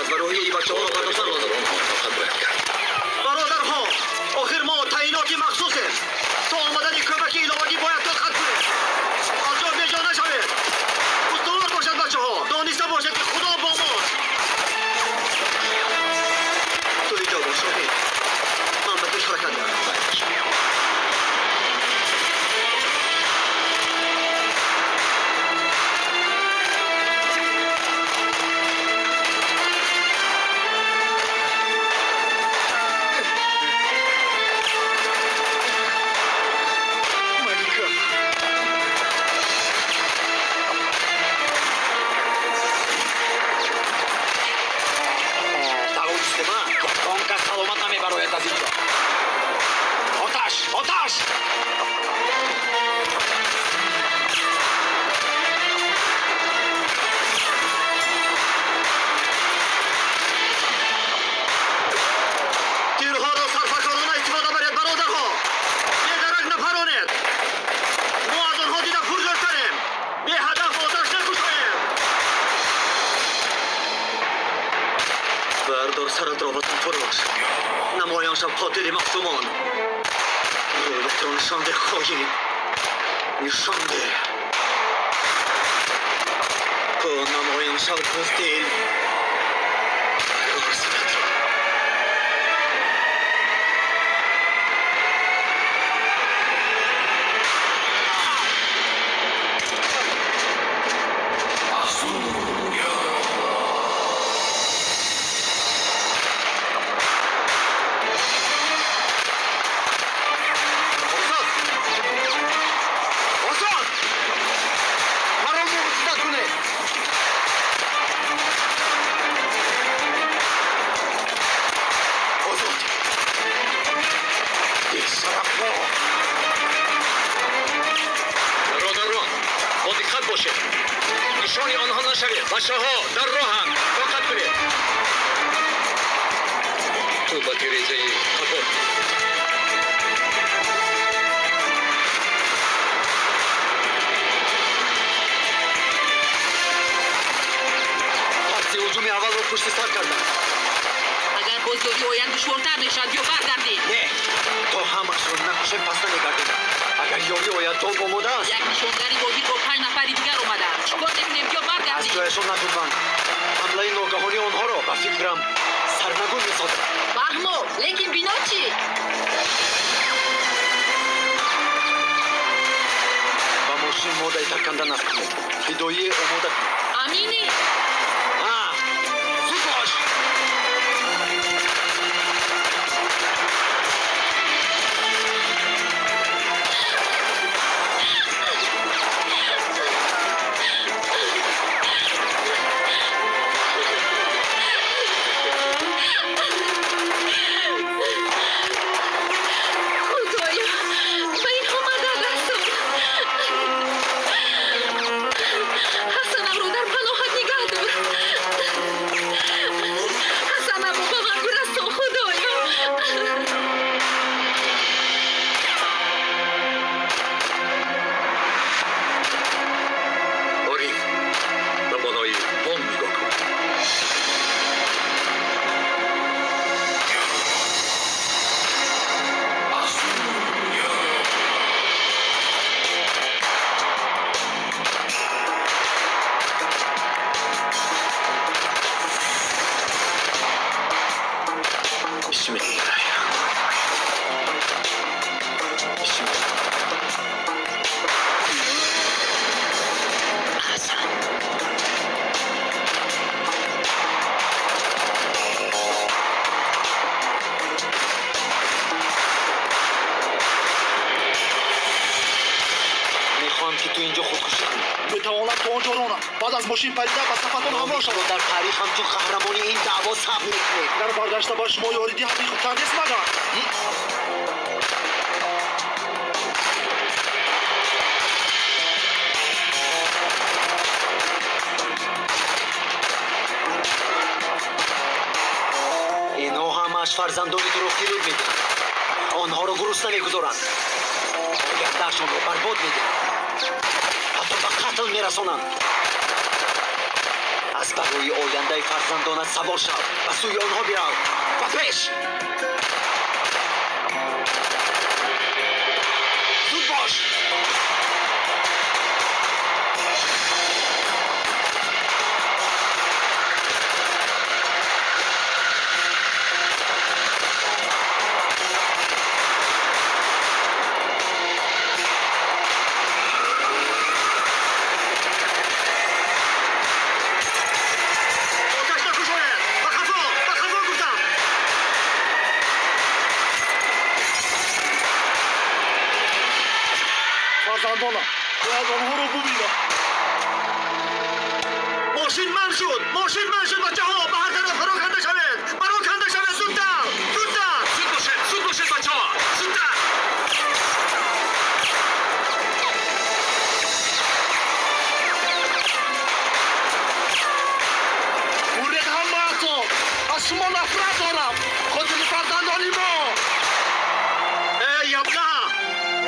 аст ва рӯҳияи бачаҳоро бардоштан лозим. Онҳо тоқат бояд кард. Бародарҳо, охир мо таъиноти махсусем. То омадани кӯмаки иловагӣ бояд тоқат кунем. Аз ҷо беҷо нашавед. Устувор бошад бачаҳо. Дониста бошед ки Худо бо мост. Ту инҷо бош, Шоҳид. Ман ба пеш ҳаракат мекунам. قاتل معصومان رویت را نشان ده خواهی نشان ده تو نمایان شو بزدل بردار سرت را. بچه‌ها در راهند، طاقت کنید. تو با تریزه قبول. پس هجوم اول رو پشت سر کردم. اگر باز یاری آیند دشوارتر میشد یا برگردید. نه، تا همش رو نکشیم پس نمیگردیم. اگر یاری آید تو آماده است. یک نشانگری واحد با 5 نفر دیگر آمده. چیکار میکنیم؟ یا برگردیم؟ از جایشان نجنبند. حمله ناگهانی آنها را به فکرم سرنگون میسازد. فهمو، لیکن بینا چی؟ با ماشین ماده ترکنده نکنید. فدایی آماده کنید. امینی؟ آه، زود باش. ماشین پریده و صفتان همراه شود. در تاریخ هم تو قهرمانی این دعوا ثبت میکنید. در برگشته با شما یاری دهم خوبتر نیست مگر؟ اینا همش فرزندان تو رو فریب میدن. آنها رو گرسنه میگذارند. آیندهشان رو برباد میدن. حتی به قتل میرسانند. Аз барои ояндаи фарзандонат савор шав, ба сӯи онҳо бирав. Ба пеш! Зуд бош! Фарзандонам, бояд онҳоро бубинам. Мошин ман шуд! Мошин ман шуд, бачаҳо! Ба ҳар тараф пароканда шавед! Пароканда шавед! Зудтар! Зудтар! Зуд бошед! Зуд бошед, бачаҳо! Зудтар! Буред ҳамаатон! Аз шумо нафрат дорам! Хотири фарзандони мо! Эй, абла!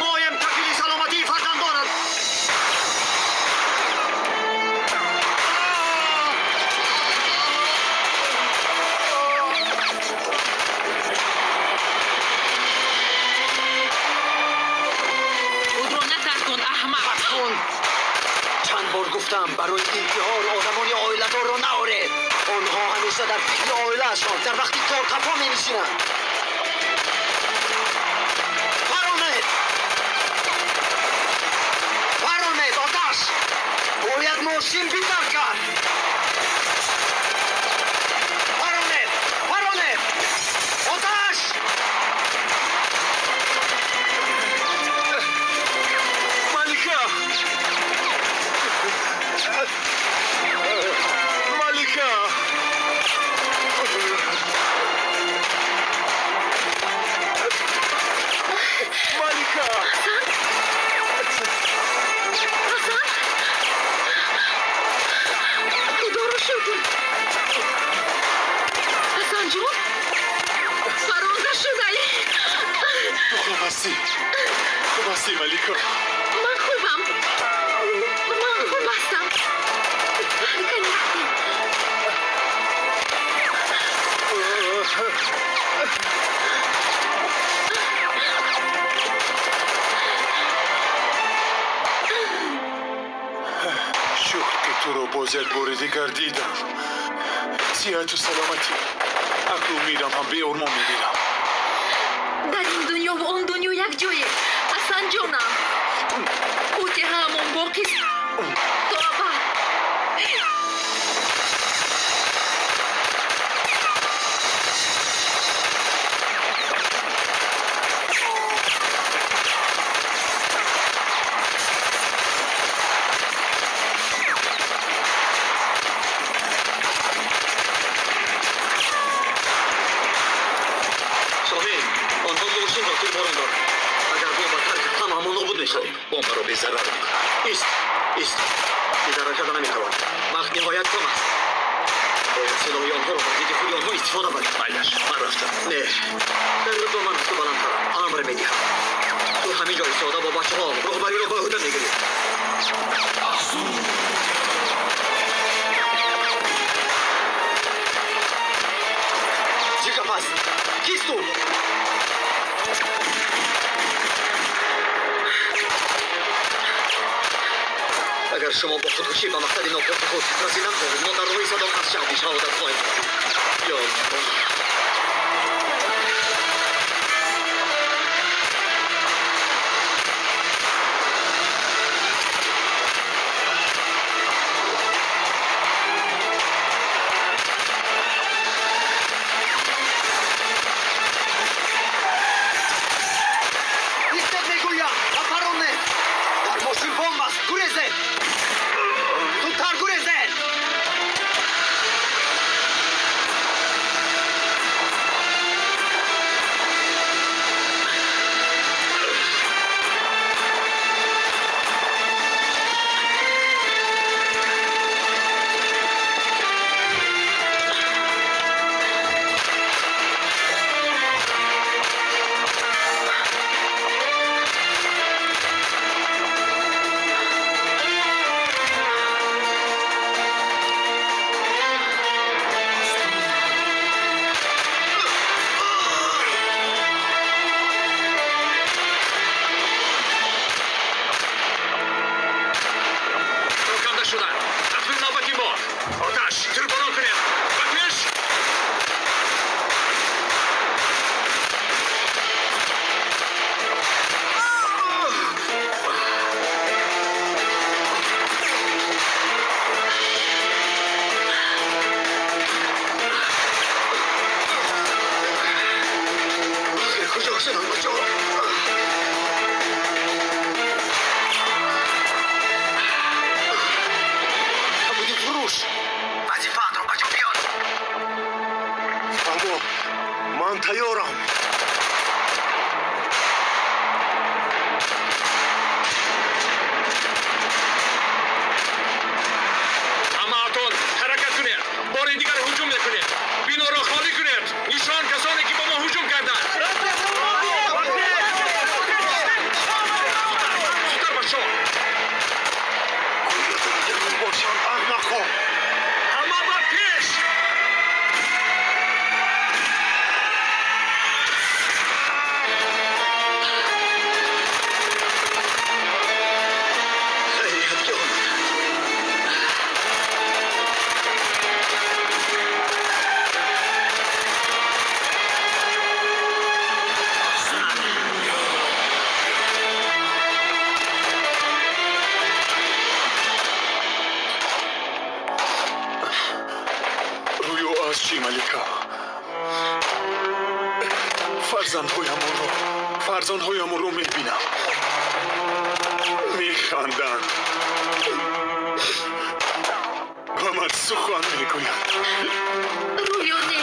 Моем кафили саломатии фарзандонат! Худро натарсон, аҳмақ! Кун! Чанд бор гуфтам, барои интиҳор одамони оиладорро наоред. Онҳо ҳамеша дар фикри оилаашон дар вақти кор қафо менишинанд. Паронед! Паронед, оташ! Бояд мошин битаркад! Паронед! Паронед! Оташ! Малика! Малика! Малика! Ҳасан! Худоро шукр! Ҳасанҷон? Паронда шудаӣ? Ту хуб ҳастӣ? Хуб ҳастӣ, Малика? Ман хубам. Ман хуб ҳастам. Кани рафтем. Шукр, ки туро боз як бори дигар дидам. Сиҳату саломатӣ. Акнун мирам ҳам беормон мемирам. Дар ин дунёву он дунё як ҷое. Ҳасанҷонам. Фотиҳаамон боқист то абад. Шоҳин, онҳо мошинро тирборон доранд. Агар бомба таркад, ҳамаамон нобуд мешавем. Бомбаро безарар мекунам. Ист, ист. Безарар карда наметавон. Вақт ниҳоят кам аст. Бояд силоҳи онҳоро бар зидди худи онҳо истифода барем. Майлаш, ман рафтам. Не, дар рӯ ман аз ту баландтарам. Амр медиҳам. Ту ҳамин ҷо истода бо бачаҳо роҳбариро ба ӯҳда мегирӣ. Чӣ гап аст? Кист ту? Агар шумо бо худкушӣ ба мақсади нопоки худ расидан хоҳед, мо дар роҳи садоқат шаҳди шаҳодат хоҳем дод. Ё Аллоҳ! Истед, мегӯям, ва паронед! Дар мошин бомб аст, гурезед! Зудтар гурезед! Гӯш, вазифаатро ба ҷо биёр. Аммо ман тайёрам. Ҳамаатон ҳаракат кунед. Бори дигар ҳуҷум мекунед. Биноро холӣ кунед. Нишон касоне ки ба мо ҳуҷум карданд. Зудтар бачаҳо. Бошанд аҳмақҳо. Ҳама ба пеш. Хайрият ки омаданд. Рӯё аз чӣ, Малика? Фарзандҳоямонро мебинам. Механданд. Ба ман сухан мегӯянд. Рӯё не.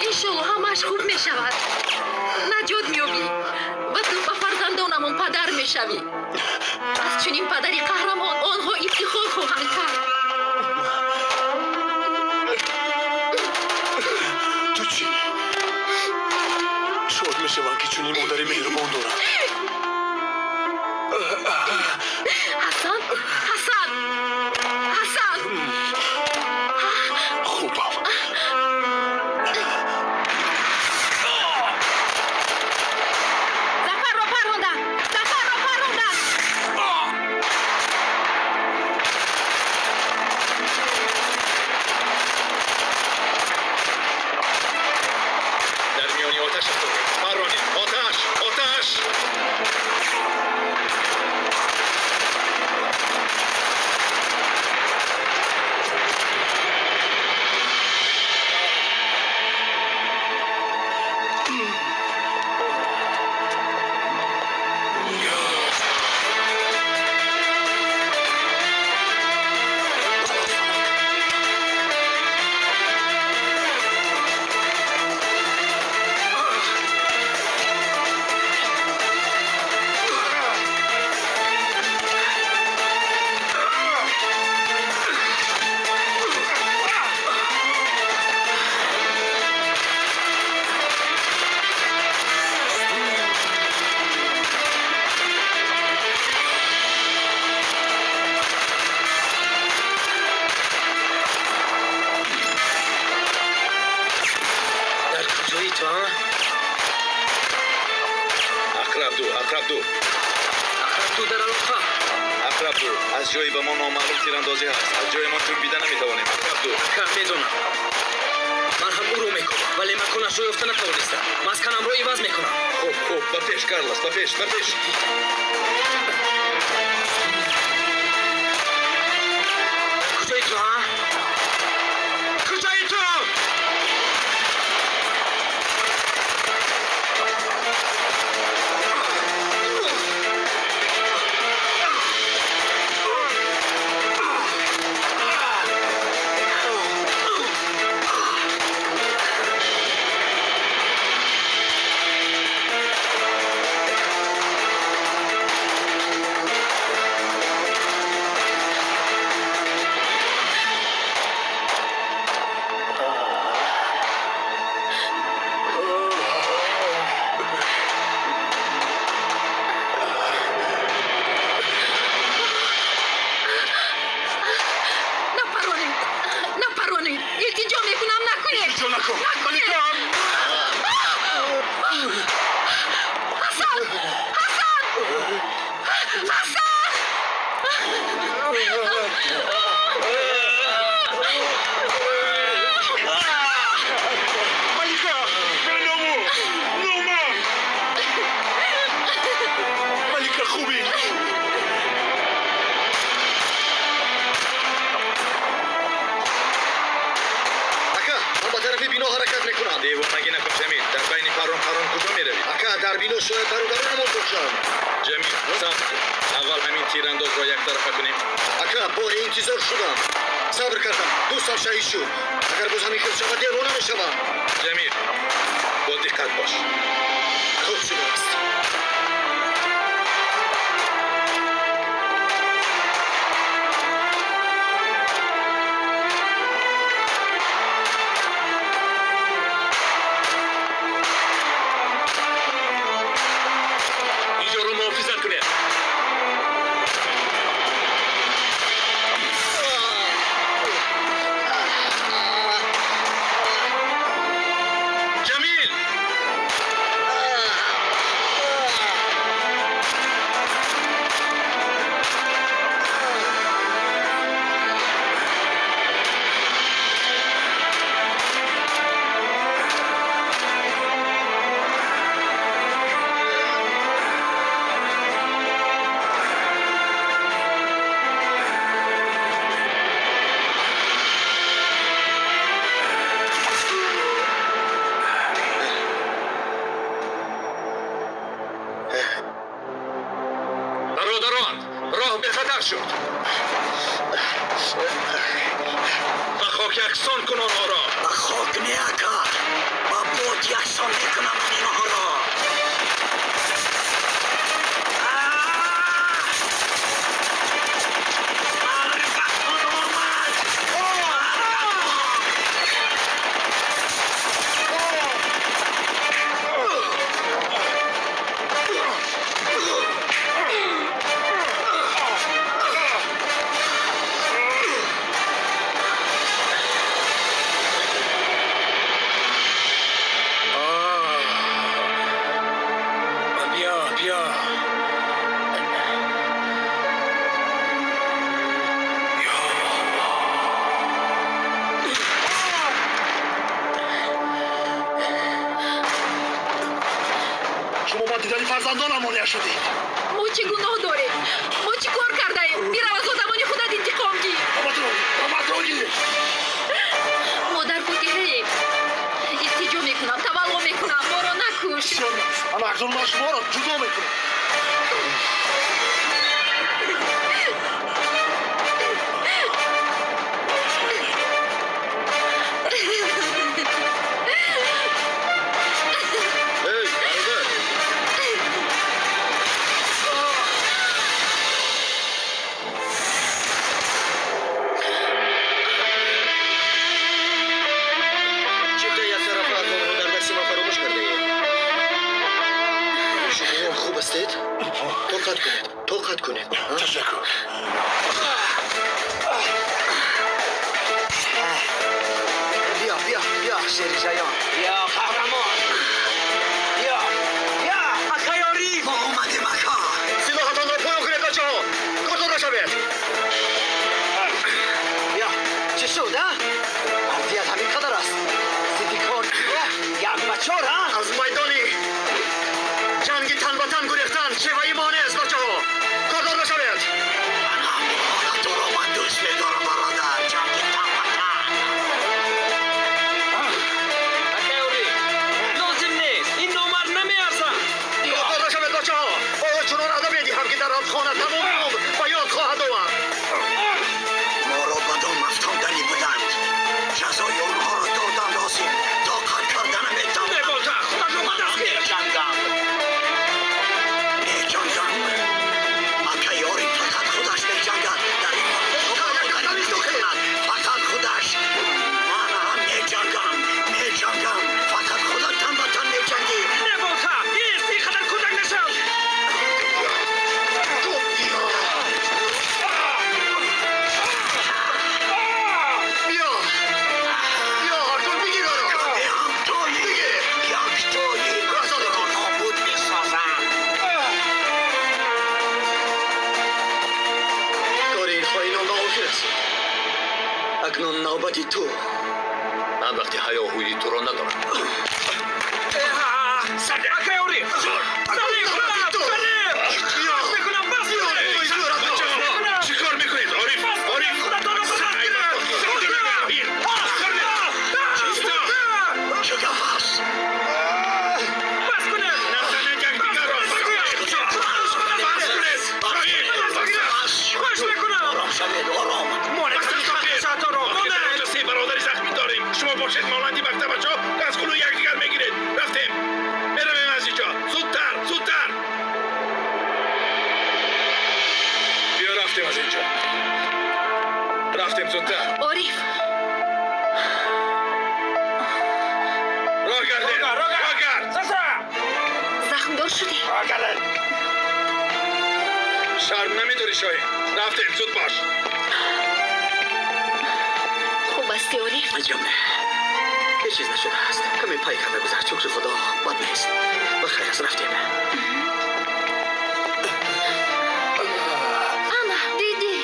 Иншолло ҳамааш хуб мешавад. Наҷот меёбӣ ва ту ба фарзандонамон падар мешавӣ. Аз чунин падари қаҳрамон онҳо ифтихор хоҳанд кард. Ту чӣ? Шод мешавам, ки чунин модари меҳрубон дорам. Ҳасан, Ҳасан, Ҳасан. Хубам. Зафарро парронданд. Зафарро парронданд. Дар миёни оташ афтодем. Парронем. Оташ! Оташ! Дар куҷои ту, а? Ақраб ду, Ақраб ду. Ақраб ду дар алоқа. Ақраб ду, аз ҷойи ба мо номаълум тирандозӣ ҳаст. Аз ҷои мо ҷунбида наметавонем. Ақраб ду. Ака, медонам. Ман ҳам ӯро мекобам, вале маконашро ёфта натавонистам. Масканамро иваз мекунам. Хуб, хуб, ба пеш, Карлос, ба пеш, ба пеш. Куҷои ту, а? Куҷои ту? Напаронед. Напаронед. Илтиҷо мекунам, накунед. Илтиҷо накун. Накунед. Ҳасан! Ҳасан! Ҳасан! Малика! Меному! Нума! Малика, хубӣ? Ака, ман ба тарафи бино ҳаракат мекунам. Девонагӣ накун, Ҷамил. Дар байни паррон паррон куҷо меравӣ? Ака, дар бино шояд бародаронамон бошанд. Ҷамил, сабр кун. Аввал ҳамин тирандозро яктарафа кунем. Ака, бори интизор шудам. Сабр кардам, 2 сол шаҳид шуд. Агар боз ҳамин хел шавад, девона мешавам. Ҷамил, бо диққат бош. Хуб шудааст. Инҷоро муҳофизат кунед. Ҷамил! Бародарон, роҳ бехатар шуд. Ба хок яксон кун онҳоро. Ба хок не, ака, ба бод яксон мекунам ман инҳоро. Маргатон омад! Маргатон! Бия, бия. Ё Аллоҳ. Шумо ба дидани фарзандонам монеа шудед. Мо чӣ гуноҳ дорем? Мо чӣ кор кардаем? Бирав аз одамони худат интиқом гир. Бобатро, бобатро гир. Мо дар фотиҳаем. Илтиҷо мекунам, тавалло мекунам, моро накуш. Бисёр нағз. Ана акнун ман шуморо ҷудо мекунам. Эй, бародар! Чиптаи як тарафа аз онҳо дар дасти ман фаромӯш кардаед. Шумоям хуб ҳастед? Тоқат кунед, тоқат кунед. Ташаккур. Бия, бия, бия, шери жаён. Бия, қаҳрамон. Бия, бия, акаёрӣ. Мо омадем, ака. Силоҳатонро поён кунед, бачаҳо. Кордор нашавед. Бия, чӣ шуд, а? Мардият ҳамин қадар аст. Зидди кор як ба чор, а? Аз майдони ҷанги тан ба тан гурехтан шеваи мо нест, бачаҳо. Кордор нашавед. Ана ҳамин ҳолатро ман дӯст медорам, бародар. Ҷанги тан ба тан. Акаёрӣ, лозим нест. Ин номард намеарзад. Кордор нашавед, бачаҳо. Оё чунон адаб медиҳам, ки дар ҳабсхона тамоми умр ба ёд хоҳад овард. Моро ба дом афтонданӣ буданд. Ҷазои онҳоро додан лозим. Тоқат карда наметавонам. Бебота, худатро ба даст гир. Меҷангам. Меҷангам. Акаёрӣ фақат худаш меҷангад. Дар ин мекунад. Фақат худаш. Ман ҳам меҷангам. Меҷангам. Фақат худат тан ба тан меҷангӣ. Бебота, ист, ин қадар кӯдак нашав. Бия, бия, акнун бигир ӯро. Беҳамтоӣ. Бигир. Яктоӣ. Туро нобуд месозам. Кори ин хоинон ба охир расид. Акнун навбати ту. Ман вақти ҳаёҳӯии туро надорам. Акаёрӣ, Салим, Салим. Мекунам, бас кунед. Бачаҳо, чӣ кор мекунед? Ориф, Ориф. Худатонро ба даст гиред. Чӣ гап аст? Бас кунед. Назанед якдигарро. Бас кунед. Роҳил, Бас. Хоҳиш мекунам. Ором шавед, ором. Монеъ Рафтем зудтар. Ориф. Роҳ гардед. Роҳ гард. Захмдор шудӣ? Шарм намедорӣ, Шоҳин. Рафтем, зуд бош. Хуб ҳастӣ, Ориф? Аҷаб не. Ҳеҷ чиз нашудааст. Каме пай карда гузашт. Шукри Худо, бад нест. Ба хайр аст, рафтем. Ана, дидӣ.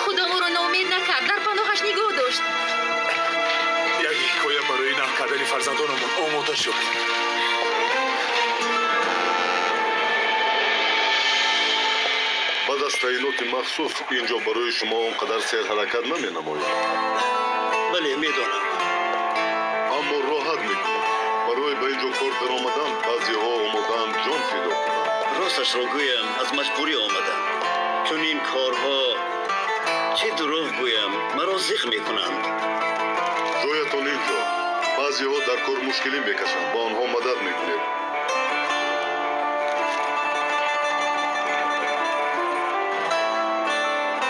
Худо моро ноумед накард, дар паноҳаш нигоҳ дошт. Як ҳикоя барои нақл кардани фарзандонамон омода шуд. Баъд аз таъиноти махсус ин ҷо барои шумо он қадар серҳаракат наменамояд. Бале, медонам. Аммо роҳат мекунад. Барои ба ин ҷо кор даромадан баъзеҳо омодаанд ҷон фидо кунанд. Росташро гӯям, аз маҷбурӣ омадам. Чунин корҳо, чӣ дурӯғ гӯям, маро зиқ мекунанд. Ҷоятон ин ҷо. Баъзеҳо дар кор мушкилӣ мекашанд, ба онҳо мадад мекунед.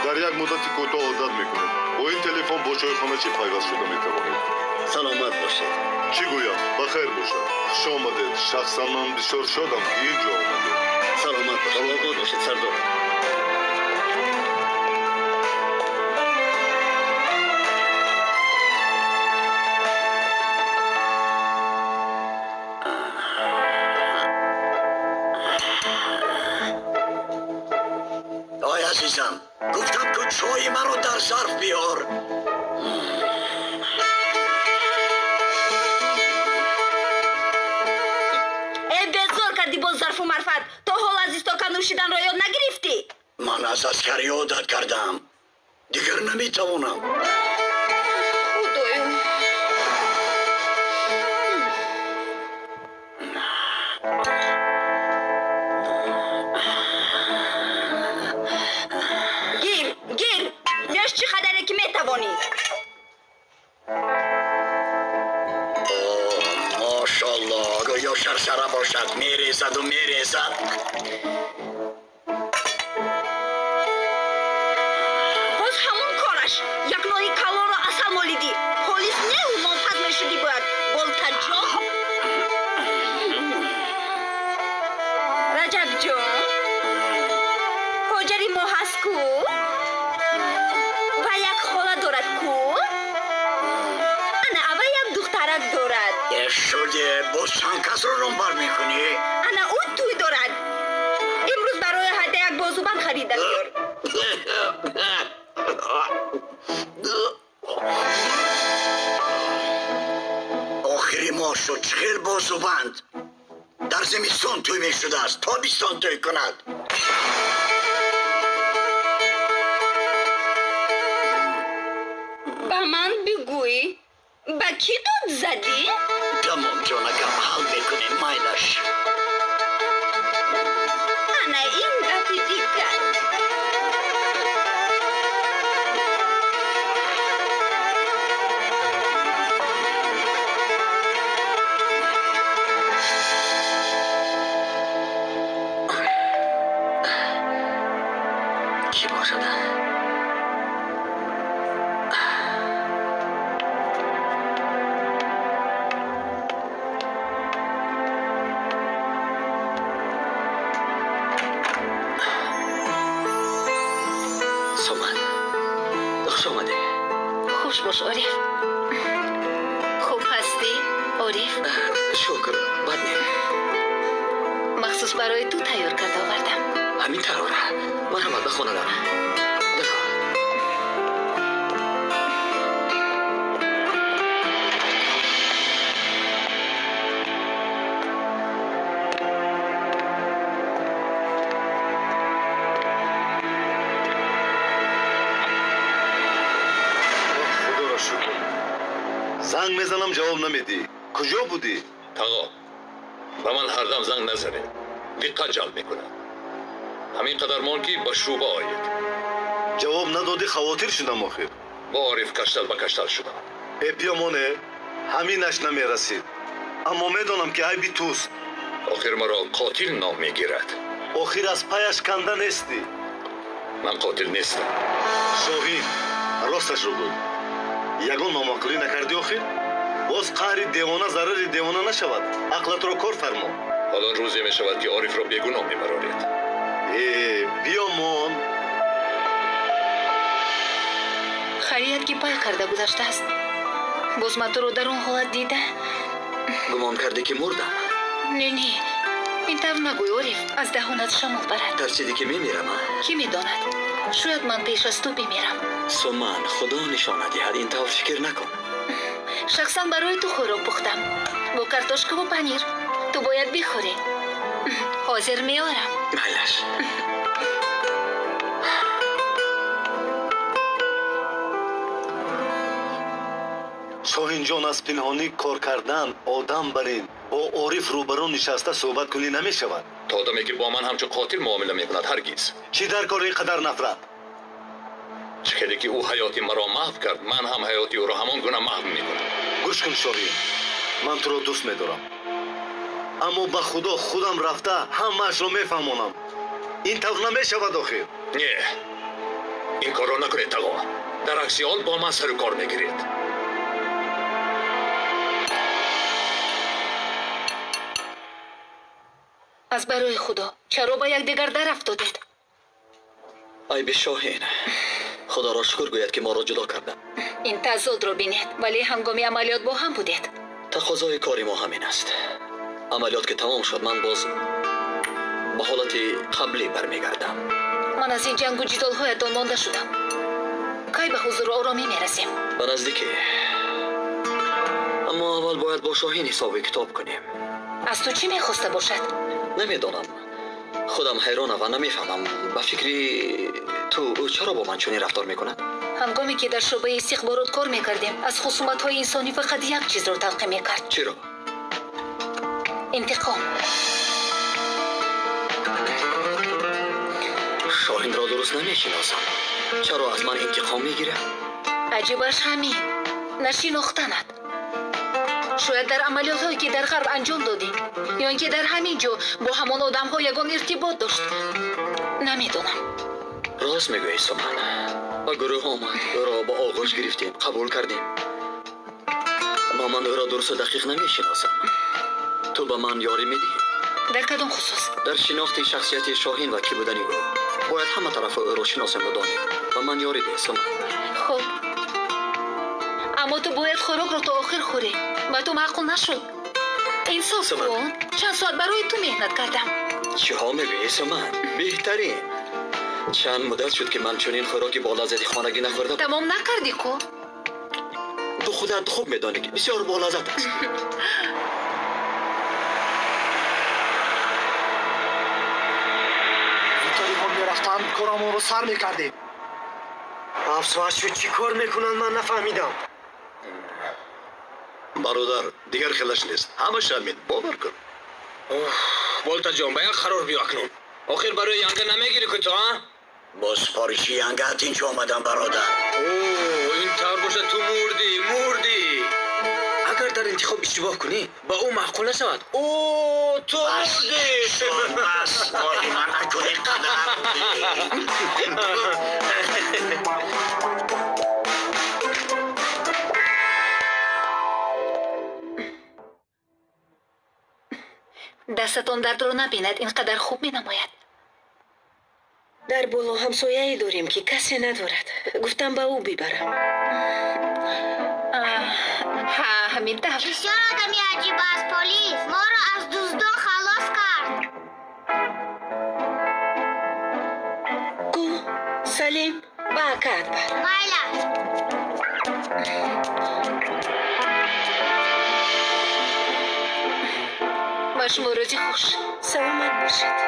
Дар як муддати кӯтоҳ одат мекунед. Бо ин телефон бо чойхоначӣ пайваст шуда метавонед. Саломат бошед. Чӣ гӯям? Ба хайр бошад. Хуш омадед. Шахсан ман бисёр шодам, ки ин ҷо омадед. Саломат бошед. Обод бошед, сардор. Ой, азизам, гуфтам, ки чойи маро дар зарф биёр. Э, безор кардӣ боз зарфу марфат. То ҳол аз истокан нӯшиданро ёд нагирифтӣ? Ман аз аскарӣ одат кардам. Дигар наметавонам. Худоё. Гир, гир, нӯш чӣ қадаре ки метавонӣ. Мошалло, гӯё шаршара бошад, мерезаду мерезад. Боз ҳамон кораш. Як нони калонро асал молидӣ. Полис неу нонпаз мешудӣ бояд. Болтаҷон. Раҷабҷон, ҳоҷари мо ҳаст ку? Ва як хола дорад ку? Ана ава як духтарак дорад. Шуде, боз чанд касро номбар мекунӣ? Ана ӯ тӯй дорад. Имрӯз барои ҳадда як бозубанд харида биёр. Охири моҳ шуд, чӣ хел бозубанд? Дар зимистон тӯй мешудааст, тобистон тӯй кунад. Ба ман бигӯй, ба кӣ дод задӣ? Тамом, ҷонакам, ҳал мекунем, майлаш. Ана ин гапи дигар. Кӣ бошад? Соман, хуш омадӣ. Хуш бош, Ориф. Хуб ҳастӣ, Ориф? Шукр, бад не. Махсус барои ту тайёр карда овардам. Ҳамин тарора. Марҳамат, ба хона дар. Худоро шукр. Занг мезанам, ҷавоб намедиҳӣ. Куҷо будӣ? Тағо, ба ман ҳардам занг назанед. Диққат ҷалб мекунад. Ҳамин қадар мон, ки ба шӯъба оед. Ҷавоб надодӣ, хавотир шудам охир. Бо Ориф каштал ба каштал шудам. Э, биёмоне, ҳаминаш намерасид. Аммо медонам, ки айби туст. Охир маро қотил ном мегирад. Охир аз паяш канда нестӣ. Ман қотил нестам. Шоҳин, Росташро гӯй. Ягон номаъқулӣ накардӣ охир? Боз қаҳри девона зарари девона нашавад. Ақлатро кор фармо. Ҳоло рӯзе мешавад ки Орифро бегуноҳ мебароред. Э, биёмон. Хайрият ки пай карда гузаштааст. Боз ман туро дар он ҳолат дида. Гумон кардӣ ки мурдам? Не, не. Ин тавр нагӯй, Ориф. Аз даҳонат шамол барад. Тарсидӣ ки мемирам? Кӣ медонад? Шояд ман пеш аз ту бимирам. Суман, худо нишона диҳад, ин тавр фикр накун. Шахсан барои ту хӯрок пухтам. Бо картошкаву панир. Ту бояд бихӯрӣ. Ҳозир меорам. Майлаш. Шоҳинҷон, аз пинҳонӣ кор кардан одам барин. Бо Ориф рӯбарӯ нишаста суҳбат кунӣ намешавад. То одаме ки бо ман ҳамчун қотил муомила мекунад ҳаргиз. Чӣ дар кор ин қадар нафрат? Чӣ хеле ки ӯ ҳаёти маро маҳв кард, ман ҳам ҳаёти ӯро ҳамон гуна маҳв мекунам. Гӯш кун, Шоҳин, ман туро дӯст медорам. Аммо ба худо худам рафта ҳамаашро мефаҳмонам. Ин тавр намешавад охир. Не, ин корро накунед, тағо. Дар акси ҳол бо ман сару кор мегиред. Аз барои худо чаро ба якдигар дарафтодед? Айби Шоҳин. Худоро шукр гӯяд ки моро ҷудо карданд. Ин тазодро бинед, вале ҳангоми амалиёт бо ҳам будед. Тақозои кори мо ҳамин аст. Амалиёт ки тамом шуд, ман боз ба ҳолати қаблӣ бармегардам. Ман аз ин ҷангу ҷидолҳоятон монда шудам. Кай ба ҳузуру оромӣ мерасем? Ба наздикӣ. Аммо аввал бояд бо Шоҳин ҳисоби китоб кунем. Аз ту чӣ мехоста бошад? Намедонам. Худам ҳайронам ва намефаҳмам. Ба фикри ту ӯ чаро бо ман чунин рафтор мекунад? Ҳангоме ки дар шӯъбаи истихборот кор мекардем, аз хусуматҳои инсонӣ фақат як чизро талқин мекард. Чиро? Интиқом. Шоҳинро дуруст намешиносам. Чаро аз ман интиқом мегирад? Аҷибаш ҳамин, нашинохтанат. Шояд дар амалиётҳое ки дар ғарб анҷом додӣ, ё ин ки дар ҳамин ҷо бо ҳамон одамҳо ягон иртибот дошт. Намедонам. Рост мегӯӣ, Суман. Ба гурӯҳ омад, ӯро бо оғӯш гирифтем, қабул кардем. Аммо ман ӯро дурусту дақиқ намешиносам. Ту ба ман ёрӣ медиҳӣ? Дар кадом хусус? Дар шинохти шахсияти Шоҳин ва кӣ будани ӯ. Бояд ҳама тарафи ӯро шиносем ва донем. Ба ман ёрӣ деҳ, Суман. Хуб. Аммо ту бояд хӯрокро то охир хӯрӣ. Ба ту маъқул нашуд. Инсоф кун. Чанд соат барои ту меҳнат кардам. Чиҳо мегӯӣ, Суман? Беҳтарин. Чанд муддат шуд ки ман чунин хӯроки бо лаззати хонагӣ нахӯрда. Тамом накардӣ ку? Ту худат хуб медонӣ ки бисёр болаззат аст. Зудтариҳо мерафтанд, корамонро сар мекардем. Ҳафт шуд, чӣ кор мекунанд, ман нафаҳмидам. Бародар, дигар хелаш нест. Ҳамаш ҳамин, бовар кун. Болтаҷон, ба як қарор биё акнун. Охир барои янга намегирӣ ку ту, а? Бо супориши янгаат инҷо омадам, бародар. О, ин тавр бошад ту мурдӣ, мурдӣ. Агар дар интихоб иштибоҳ кунӣ, ба ӯ маъқул нашавад. О, ту мурдӣ. Бас, кори ман накунӣ қадар. Дастатон дардро набинад, ин қадар хуб менамояд. Дар боло ҳамсояе дорем ки касе надорад. Гуфтам ба ӯ бибарам. Ҳа, ҳамин тавр. Бисёр одами аҷиб аст, полис. Моро аз дуздон халос кард. Гу, Салим, ба акаат бар. Майла. Ба шумо рӯзи хуш. Саломат бошед.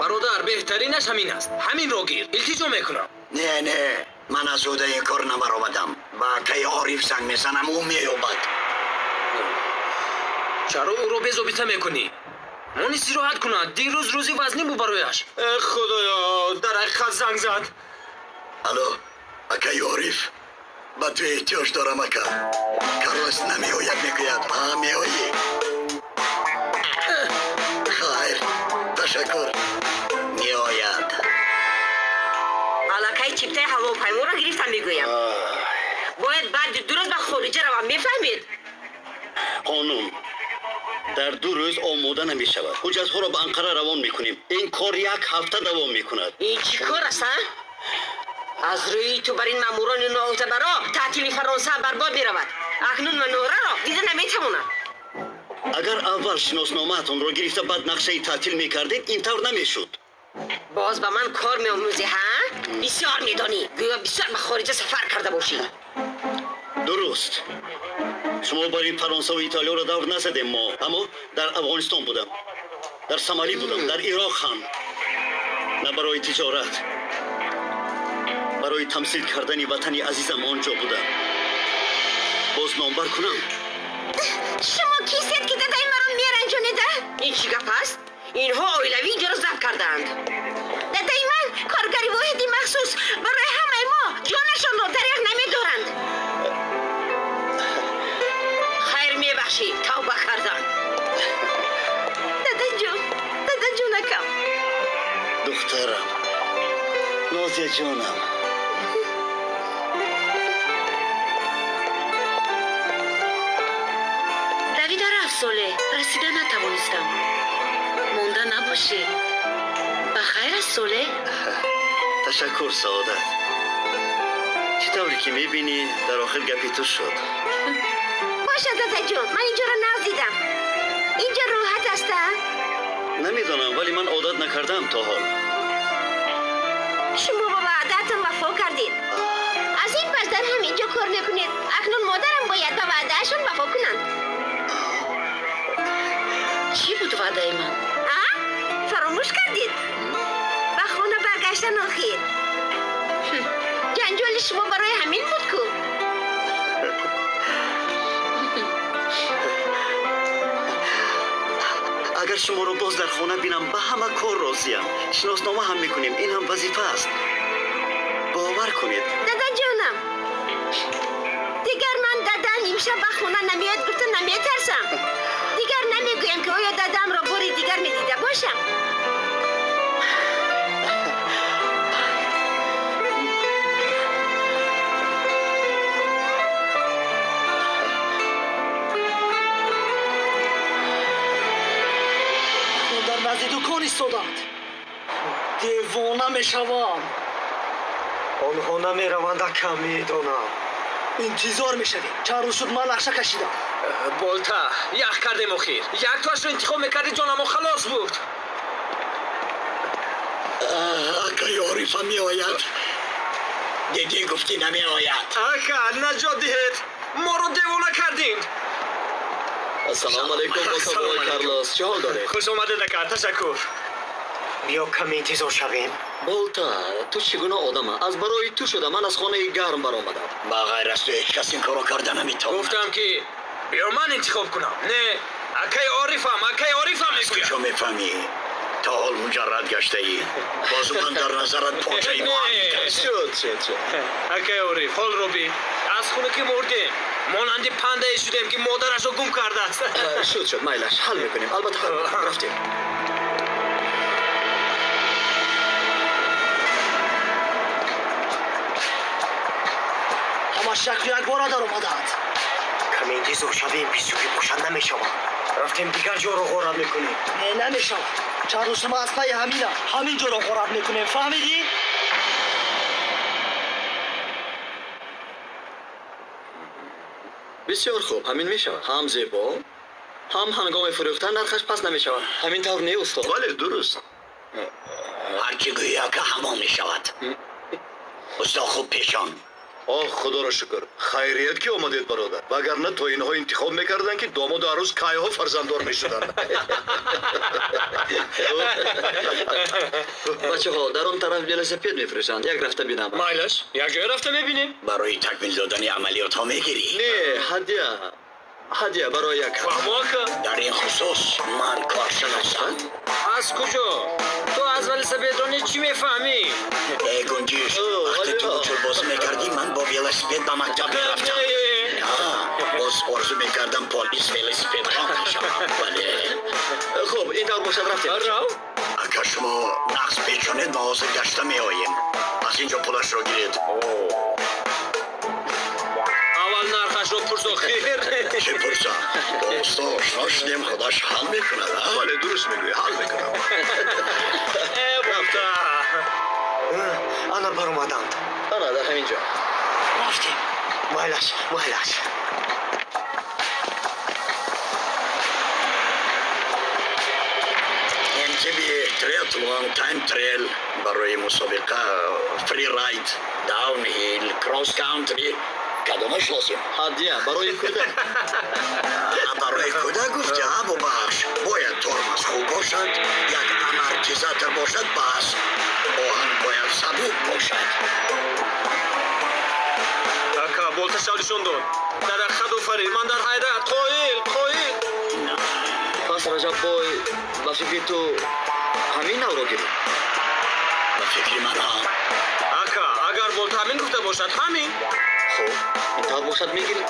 Бародар, беҳтаринаш ҳамин аст. Ҳаминро гир. Илтиҷо мекунам. Не, не, ман аз ӯҳдаи ин кор набаромадам. Ба акаи Ориф занг мезанам, ӯ меёбад. Чаро ӯро безобита мекунӣ? Мони истироҳат кунад. Дирӯз рӯзи вазнин буд барояш. Э, худоё, дар ҳақиқат занг зад. Алло, акаи Ориф, ба ту эҳтиёҷ дорам, ака. Карлос намеояд, мегӯяд. Ҳа, меоӣ. Хайр, ташаккур. Меояд. ҳавопайморо гирифтам мегӯям. Бояд баъди 2 рӯз ба хориҷа равам, мефаҳмед? Хонум, дар 2 рӯз омода намешавад. Ҳуҷҷатҳоро ба Анқара равон мекунем. Ин кор 1 ҳафта давом мекунад. Ин чӣ кор аст, а? Аз рӯи ту бар ин маъмурони ноӯтабаро таътили Фаронса барбод меравад. Акнун манораро дида наметавонам. Агар аввал шиносномаатонро гирифта баъд нақшаи таътил мекардед, ин тавр намешуд. Боз ба ман кор меомӯзӣ, ҳа? Бисёр медонӣ, гӯё бисёр ба хориҷа сафар карда бошӣ. Дуруст. Шумо барои Фаронса ва Италияро давр назадем мо, аммо дар Афғонистон будам, дар Сомалӣ будам, дар Ироқ ҳам. На барои тиҷорат, барои тамсил кардани ватани азизам он ҷо будам. Боз номбар кунам. Шумо кистед ки дадаи маро меранҷонед? Ин чӣ гап аст? Инҳо оилавӣ инҷоро забт кардаанд. Дадаи ман коргари воҳиди махсус барои ҳамаи мо ҷонашонро дареғ намедоранд. Хайр, мебахшӣ, тавба кардам. Дадаҷон, дадаҷонакам. Духтарам, Нозия ҷонам. Давида рафт, Соле, расида натавонистам. Монда набошӣ. Ба хайр аст, Соле? Ташаккур, Саодат. Чӣ тавре ки мебинӣ, дар охир гапи ту шуд. Бошад, дадаҷон, ман инҷоро нав дидам. Инҷо роҳат аст, а? Намедонам, вале ман одат накардам то ҳол. Шумо ба ваъдаатон вафо кардед. Аз ин пас дар ҳамин ҷо кор мекунед. Акнун модарам бояд ба ваъдаашон вафо кунанд. Чӣ буд ваъдаи ман? А? Фаромӯш кардед? Ба хона баргаштан охир. Ҷанҷоли шумо барои ҳамин буд ку? Агар шуморо боз дар хона бинам, ба ҳама кор розиям. Шиноснома ҳам мекунем, ин ҳам вазифа аст. Бовар кунед. Дадаҷонам, дигар ман дадам имшаб ба хона намеояд гуфта наметарсам. Дигар намегӯям ки оё дадамро бори дигар медида бошам. Дар назди дукон истоданд. Девона мешавам. Онҳо намераванд, акам, медонам. Интизор мешавем. Чанд рӯз шуд ман нақша кашидам. Болта, ях кардем охир. Яктоашро интихоб мекардӣ, ҷонамо халос буд. Акаи Орифа меояд. Дидӣ гуфтӣ намеояд. Ака, наҷот диҳед. Моро девона кардин. Ассалому алайкум, босабои Карлос. Чӣ ҳол доред? Хуш омадед, ака, ташаккур. Биё каме интизор шавем. Болта, ту чӣ гуна одама? Аз барои ту шуда ман аз хонаи гарм баромадам. Ба ғайр аз ту ҳеҷ кас ин корро карда наметавонад. Гуфтам ки биё ман интихоб кунам. Не, акаи Орифам, акаи Орифам мегӯям. Аз куҷо мефаҳмӣ? То ҳол муҷаррад гаштаӣ. Боз ман дар назарат почаи мо ҳам метарсам. Шуд, шуд, шуд. Акаи Ориф, ҳолро бин. Аз хунукӣ мурдем. Монанди пандае шудем ки модарашро гум кардааст. Шуд, шуд, майлаш, ҳал мекунем. Албатта ҳал мекунем. Рафтем. Ҳамаш яку якбора даромаданд. Каме интизор шавем, бисёре бошад намешавад. Рафтем дигар ҷоро ғорат мекунем. Не, намешавад. Чанд рӯз шумо аз пайи ҳамина ҳамин ҷоро ғорат мекунем, фаҳмидӣ? Бисёр хуб, ҳамин мешавад. Ҳам зебо, ҳам ҳангоми фурӯхтан нархаш паст намешавад. Ҳамин тавр не, устод? Бале, дуруст. Ҳар чӣ гӯӣ, ака, ҳамон мешавад. Усто, хуб пешон. Оҳ, худоро шукр. Хайрият ки омадед, бародар. Вагарна то инҳо интихоб мекарданд ки домоду арӯз кайҳо фарзанддор мешуданд. Бачаҳо, дар он тараф велосипед мефурӯшанд. Як рафта бинам. Майлаш, як ҷое рафта мебинем. Барои такмил додани амалиётҳо мегирӣ? Не, ҳадя. Ҳадя барои як. Фаҳмо, ака. Дар ин хусус ман коршиносам. Аз куҷо? Ту аз велосипедронӣ чӣ мефаҳмӣ? Эй гунҷиш, вақте ту мучулбозӣ мекардӣ, ман бо велосипед ба мактаб мерафтам. Боз орзу мекардам полис велосипедрон шавам. Бале. Хуб, ин тавр бошад, рафтем. Рав. Ака шумо нақс печонед, мо ҳозир гашта меоем. Аз инҷо пулашро гиред. Аввал нархашро пурсо, хир. Чӣ пурсам? Бо усто ошно шудем, худаш ҳал мекунад. Бале, дуруст мегӯӣ, ҳал мекунам. Рафта. Ана баромаданд. Ана дар ҳамин ҷо. Рафтем. Майлаш, майлаш. MTB, триатлон, time trail барои мусобиқа, freeride, downhill, cross country. Кадомаш лозим? Ҳадя барои кӯдак. Барои кӯдак гуфти, Абубахш. Бояд тормоз хуб бошад, як амортизатор бошад, бас. Оҳан бояд сабук бошад. Ака, болта шавлишон дод. Дар ҳақиқат офарин, ман дар ҳайрат. Қоил, қоил. Пас Раҷаббой, ба фикри ту ҳамин навро гирифт? Ба фикри ман ҳам. Ака, агар болта ҳамин гуфта бошад, ҳамин. Хуб, ин тавр бошад мегирем.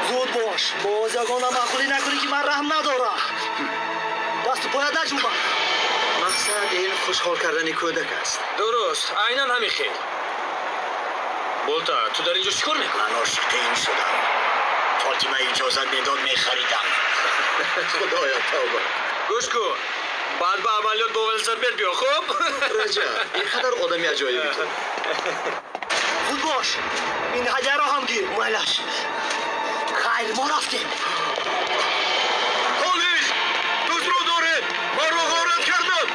Зуд бош, боз ягона маъқулӣ накунӣ, ки ман раҳм надорам. Дасту поя наҷунба. Мақсад ин хушҳол кардани кӯдак аст. Дуруст, айнан ҳамин хел. Болта, ту дар инҷо чӣ кор мекунӣ? Ман ошиқи ин шудам. Фотима иҷозат медод, мехаридам. Худоё, тавба. Гӯш кун, баъд ба амалиёт бо велосипед биё, хуб? Раҷаб, ин қадар одами аҷоибӣ ту. Зуд бош, ин ҳадяро ҳам гир. Майлаш. Хайр, мо рафтем. Полис! Дузро доред! Маро ғорат карданд!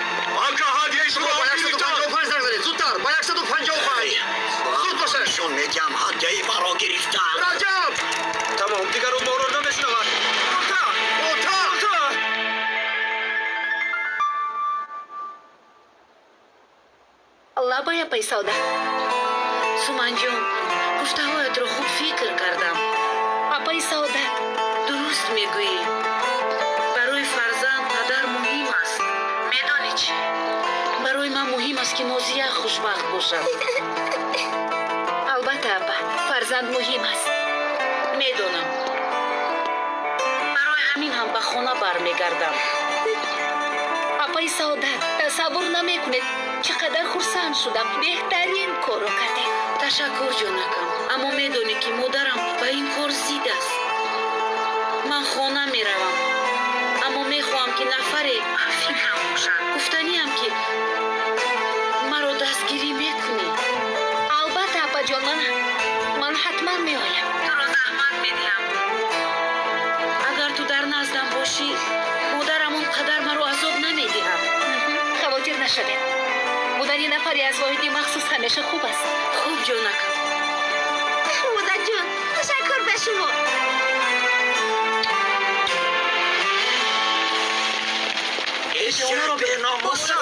Ака, ҳадяи шумо Ба 155 занг занед, зудтар, ба 155. Зуд бошед. Нишон медиҳам, ҳадяи маро гирифтанд. Раҷаб! Тамом, дигар ӯ моро намешунавад. Болта! Болта! Болта! Лабай, апай Саодат. Суманҷон, гуфтаҳоятро хуб фикр кардам. Апай Саодат. Дуруст мегӯӣ. Барои фарзанд падар муҳим аст. Медонӣ чӣ? Барои ман муҳим аст, ки Нозия хушбахт бошад. Албатта, апа, фарзанд муҳим аст. Медонам. Барои ҳамин ҳам ба хона бармегардам. Апай Саодат, тасаввур намекунед, чӣ қадар хурсанд шудам. Беҳтарин корро кардед. Ташаккур, ҷонакам. Аммо медонӣ, ки модарам ба ин кор зид аст. Ман хона меравам. Аммо мехоҳам, ки нафаре ҳамфикрам бошад. Гуфтаниам, ки маро дастгирӣ мекунӣ. Албатта, апаҷон, ман ҳатман меоям. Туро заҳмат медиҳам. Агар ту дар наздам бошӣ, модарам он қадар маро азоб намедиҳад. Хавотир нашавед. Будани нафаре аз воҳиди махсус ҳамеша хуб аст. Хуб, ҷонакам. Модарҷон, ташаккур ба шумо. Ишед, беномусо!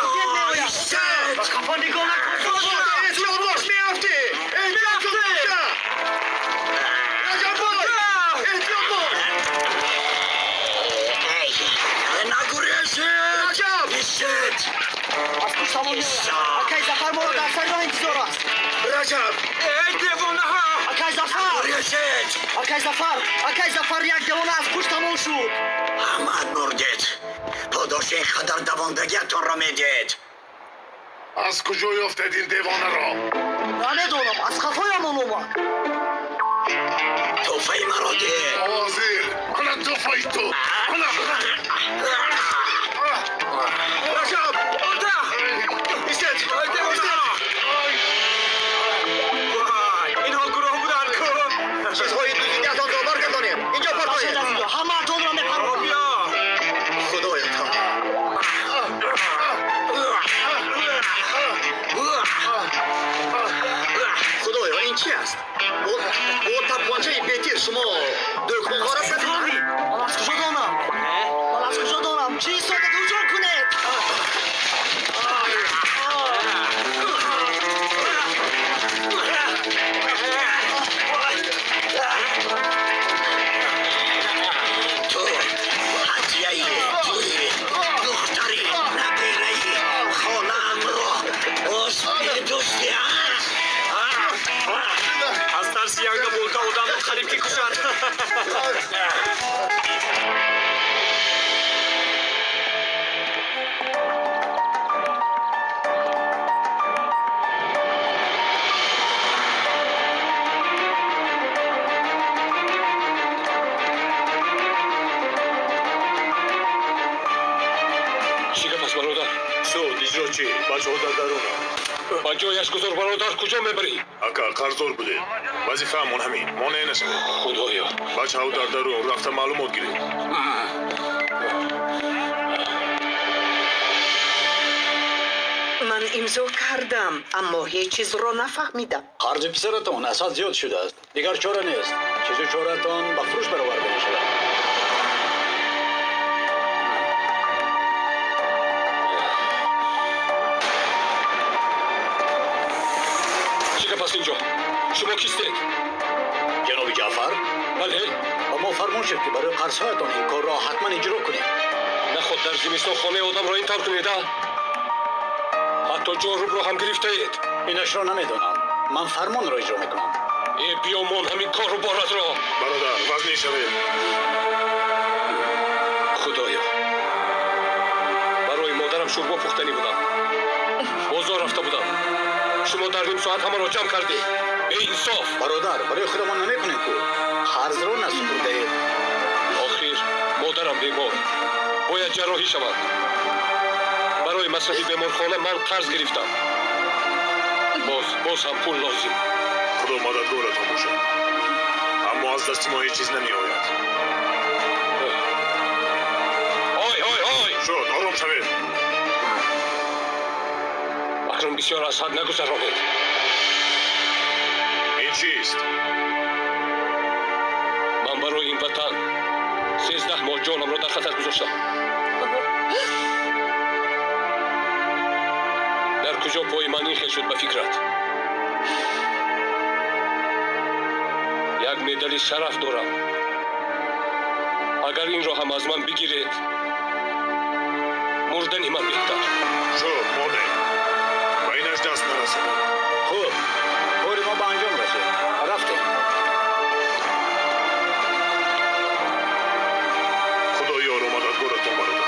Ишед! Ба қафо нигоҳ накун. Эҳтиёт бош, меафтӣ! Эҳтиёт кун, Болта! Раҷаббой, эҳтиёт бош! Эй, нагурезед! Раҷаб! Ишед! Аз пушт ҳамон меояд. Акай Зафар моро дар сари роҳ интизор аст. Раҷаб! Эй, девонаҳо! Акай Зафар! Нагурезед! Акай Зафар! Акай Зафар, як девона аз пушт ҳамон шуд. Ҳамаат мурдед. Подоши ин қадар давондагиатонро медиҳед. Аз куҷо ёфтед ин девонаро? Намедонам, аз қафоямон омад. Тӯҳфаи маро деҳ. Ҳозир, ана тӯҳфаи ту. Ана. Раҷаб! Болта! Истед! Эй, девонаҳо! Вай, инҳо гуноҳ буданд ку? Чизҳои дуздидаатонро баргардонем. Инҷо партоед. Ҳамаатонро мепаронам. Биё! Худоё, тавба. Худоё, ин чи аст? Бо тапончаи бетир шумо дӯкон ғорат кардед? Ман аз куҷо донам? Шуд, иҷрочӣ, бачаҳо дар дарунанд. Ба ҷояш гузор бародар, куҷо мебарӣ? Ака, қарздор будем. Вазифаамон ҳамин, монеъ нашавед. Худоё. Бачаҳо дар дарун рафта маълумот гиред. Ман имзо кардам, аммо ҳеҷ чизро нафаҳмидам. Қарзи писаратон аз ҳад зиёд шудааст. Дигар чора нест. Чизу чораатон ба фурӯш бароварда мешавад. Чӣ гап аст инҷо? Шумо кистед? Ҷаноби Ҷаъфар? Бале. Ба мо фармон шуд, ки барои қарзҳоятон ин корро ҳатман иҷро кунем. Наход дар зимистон хонаи одамро ин тавр кунед, а? Ҳатто ҷорубро ҳам гирифтаед. Инашро намедонам. Ман фармонро иҷро мекунам. Э, биёмон ҳамин кору боратро. Бародар, вазнин шавед. Худоё, барои модарам шӯрбо пухтанӣ будам. Бозор рафта будам. Шумо дар ним соат ҳамаро ҷамъ кардед. Беинсоф. Бародар, барои худамон намекунем ку. Қарзро насупурдаед. Охир модарам бемор, бояд ҷарроҳӣ шавад. Барои масрафи беморхона ман қарз гирифтам. Боз ҳам пул лозим. Худо мададгоратон бошад, аммо аз дасти мо ҳеҷ чиз намеояд. Ой, ой, ой! Шуд, ором шавед. Акнун бисёр аз ҳад нагузаронед. Ин чист? Ман барои ин ватан 13 моҳ ҷонамро дар хатар гузоштам. Дар куҷо пои ман ин хел шуд ба фикрат? Як медали шараф дорам. Агар инро ҳам аз ман бигиред, мурдани ман беҳтар. Шуд, мурдем. Ба инаш даст нарасонем. Хуб, кори мо ба анҷом расид. Рафтем. Худо ёру мададгоратон, бародар.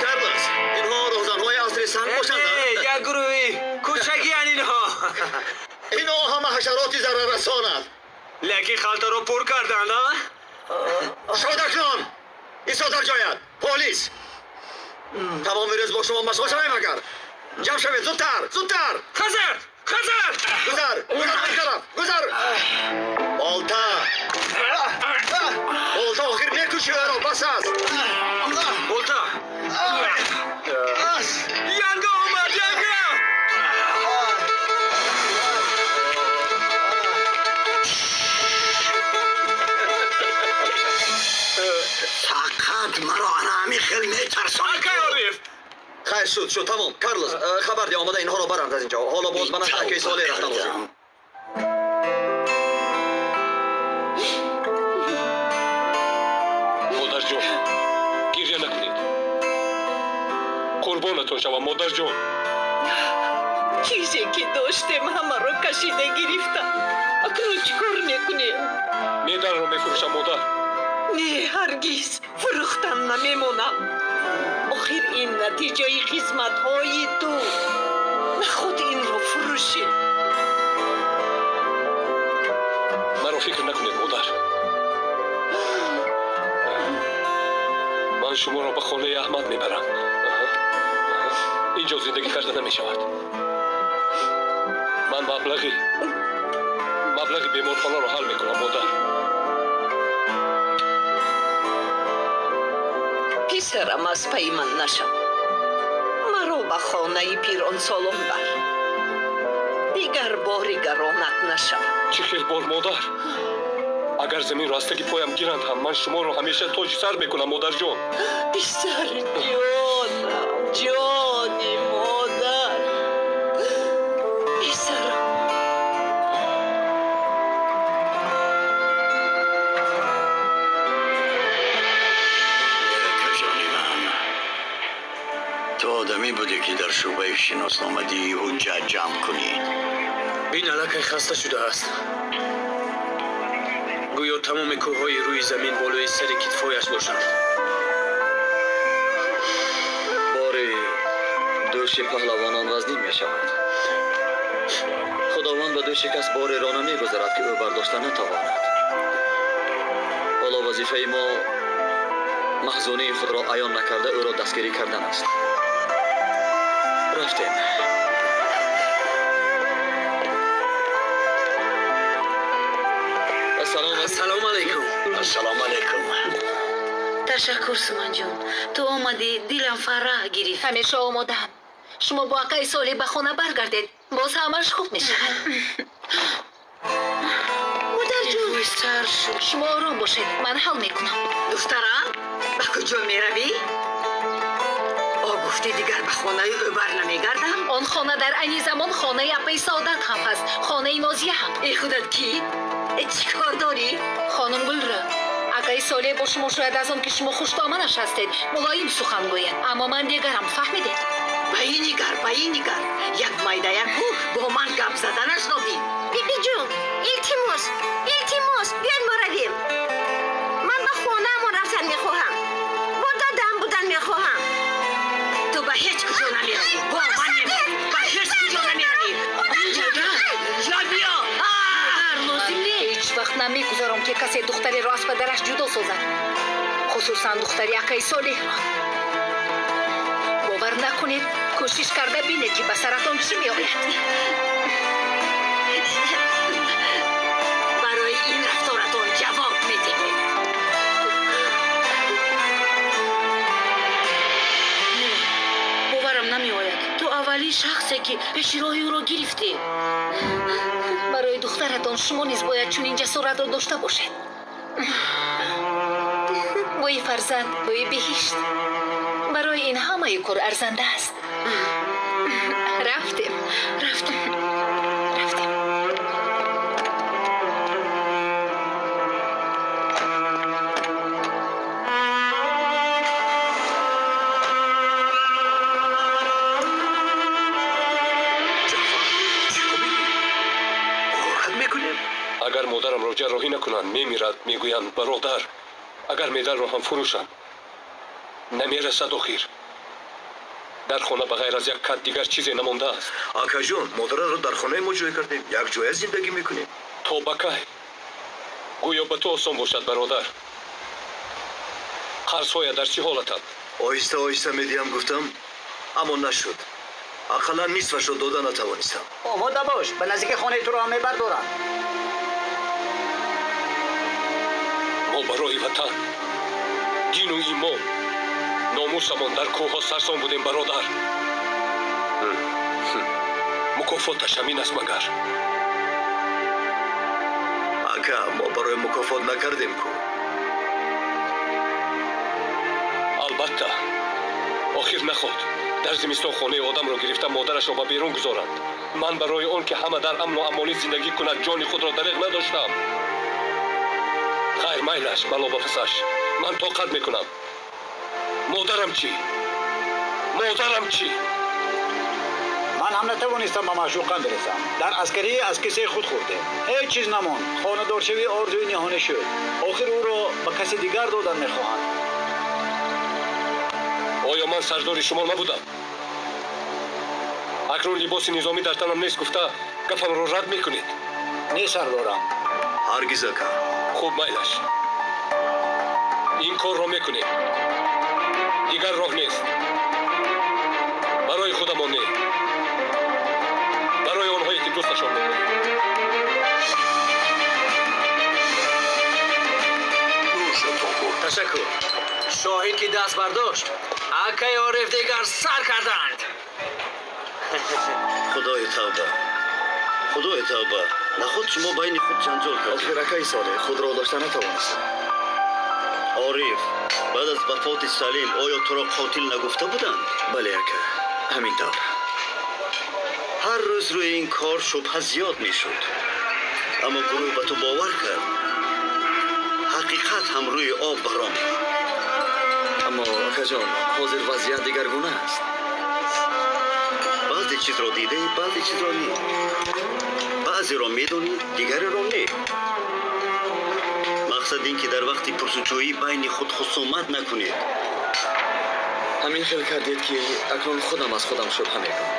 Карлос, инҳо роҳзанҳои асри санг бошанд? Як гурӯҳи кӯчагиян инҳо. Инҳо ҳама ҳашароти зараррасонанд. Лекин халтаро пур карданд, а? Шодакнон! Исо дар ҷоят! Полис! Тамоми рӯз бо шумо машғул шавем агар. Ҷамъ шавед, зудтар, зудтар! Хазар! Хазар! Гузар! Гузар ба ин тараф! Гузар! Болта! Болта, охир мекуши ӯро, бас аст! Болта! Янга омад, янга! Фақат маро ана ҳамин хел метарсонед. Ака Ориф! Хайр, шуд, шуд, тамом. Карлос, хабар диҳ, омада инҳоро баранд аз инҷо. Ҳоло боз ба назди акаи Солеҳ рафтан лозим. Модарҷон, гиря накунед. Қурбонатон шавам, модарҷон. Чизе ки доштем ҳамаро кашида гирифтам. Акнун чӣ кор мекунем? Медалро мефурӯшам, модар. Не, ҳаргиз фурӯхтан намемонам. Охир ин натиҷаи хизматҳои ту. Наход инро фурӯшӣ. Маро фикр накунед, модар. Ман шуморо ба хонаи Аҳмад мебарам. Инҷо зиндагӣ карда намешавад. Ман маблағи беморхонаро ҳал мекунам, модар. Писарам, аз пайи ман нашав. Маро ба хонаи пиронсолон бар. Дигар бори гаронат нашавад. Чӣ хел бор, модар? Агар заминро аз таги поям гиранд ҳам, ман шуморо ҳамеша тоҷи сар мекунам, модарҷон. Писарҷонам, ҷони модар. Писарам. Акаҷони ман, Ту одаме будӣ ки дар шӯъбаи шиносномадиҳӣ ҳуҷҷат ҷамъ кунӣ. Бин аллакай хаста шудааст. Гӯё тамоми кӯҳҳои рӯи замин болои сари китфҳояш бошанд. Бори дӯши паҳлавонон вазнин мешавад. Худованд ба дӯши кас бореро намегузарад, ки ӯ бардошта натавонад. Ҳоло вазифаи мо маҳзунии худро аён накарда ӯро дастгирӣ кардан аст. Рафтем. Ассалому алайкум. Ассалому алайкум. Ташаккур, Суманҷон. Ту омадӣ, дилам фараҳ гирифт. Ҳамеша омодаам. Шумо бо акаи Солеҳ ба хона баргардед, боз ҳамаш хуб мешавад. Модарҷон, сар шуд. Шумо ором бошед, ман ҳал мекунам. Духтарам, ба куҷо меравӣ? О, гуфтӣ дигар ба хонаи ӯ бар намегардам? Он хона дар айни замон хонаи апаи Саодат ҳам ҳаст, хонаи Нозия ҳам. Э, худат кӣ? Э, чӣ кор дорӣ? Хонум Гулрӯ, акаи Солеҳ бо шумо шояд аз он ки шумо хуштоманаш ҳастед мулоим сухан гӯяд, аммо ман дигарам, фаҳмидед? Ба ин нигар, ба ин нигар, як майдаяку бо ман гап заданашро дид. Бибиҷон, илтимос, илтимос, биёед мо равем. Ман ба хонаамон рафтан мехоҳам, бо дадам будан мехоҳам. Ту ба ҳеҷ куҷо намеравӣ, бо ман намеравӣ, ба ҳеҷ куҷо намеравӣ. Ё биё. Лозим не. Ҳеҷ вақт намегузорам, ки касе духтареро аз падараш ҷудо созад, хусусан духтари акаи Солеҳро. Бовар накунед, кӯшиш карда бинед, ки ба саратон чӣ меояд. Барои ин рафторатон ҷавоб медиҳед. Не, боварам намеояд. Ту аввалин шахсе, ки пеши роҳи ӯро гирифтӣ. Барои духтаратон шумо низ бояд чунин ҷасоратро дошта бошед. Бӯи фарзанд, бӯи беҳишт. Барои ин ҳамаи кор арзанда аст. Рафтем, рафтем, рафтем. Агар модарамро ҷарроҳӣ накунанд, мемирад, мегӯянд бародар. Агар медалро ҳам фурӯшам, намерасад охир. Дар хона ба ғайр аз як кат дигар чизе намондааст. Акаҷон, модараро дар хонаи мо ҷой кардем, як ҷоя зиндагӣ мекунем. То ба кай? Гӯё ба ту осон бошад, бародар. Қарзҳоя дар чӣ ҳолатанд? Оҳиста оҳиста медиҳам гуфтам, аммо нашуд. Ақаллан нисфашро дода натавонистам. Омода бош, ба наздики хонаи туро ҳам мебардорам. Мо барои ватан, дину имон, номусамон дар кӯҳҳо сарсон будем, бародар. Мукофоташ ҳамин аст магар? Ака, мо барои мукофот накардем ку. Албатта, охир наход дар зимистон хонаи одамро гирифта модарашро ба берун гузоранд. Ман барои он ки ҳама дар амну амонӣ зиндагӣ кунад ҷони худро дареғ надоштам. Хайр, майлаш, бало ба пасаш. Ман тоқат мекунам. Модарам чӣ? Модарам чӣ? Ман ҳам натавонистам ба маъшуқам бирасам. Дар аскарӣ аз кисаи худ хӯрдем. Ҳеҷ чиз намонд. Хонадоршавӣ орзуи ниҳонӣ шуд. Охир ӯро ба каси дигар додан мехоҳанд. Оё ман сардори шумо набудам? Акнун либоси низомӣ дар танам нест гуфта гапамро рад мекунед? Не, сардорам. Ҳаргиз, ака. Хуб, майлаш. Ин корро мекунем. Дигар роҳ нест. Барои худамон не, барои онҳое ки дӯсташон мекунем. Ташаккур. Шоҳид ки даст бардошт, акаи Ориф дигар сар карданд. Худои тавба, худои тавба, наход шумо байни худ ҷанҷол кардед. Охир акаи Солеҳ худро дошта натавонистам. Ориф, баъд аз вафоти Салим оё туро қотил нагуфта буданд? Бале, ака, ҳамин тавр. Ҳар рӯз рӯи ин кор шубҳа зиёд мешуд, аммо гурӯҳ ба ту бовар кард. Ҳақиқат ҳам рӯи об баромад. Аммо акаҷон, ҳозир вазъият дигаргуна аст. Баъзе чизро дидаӣ, баъзе чизро не. Баъзеро медонӣ, дигареро не. Мақсад ин ки дар вақти пурсуҷӯӣ байни худ хусумат накунед. Ҳамин хел кардед ки акнун худам аз худам шубҳа мекунам.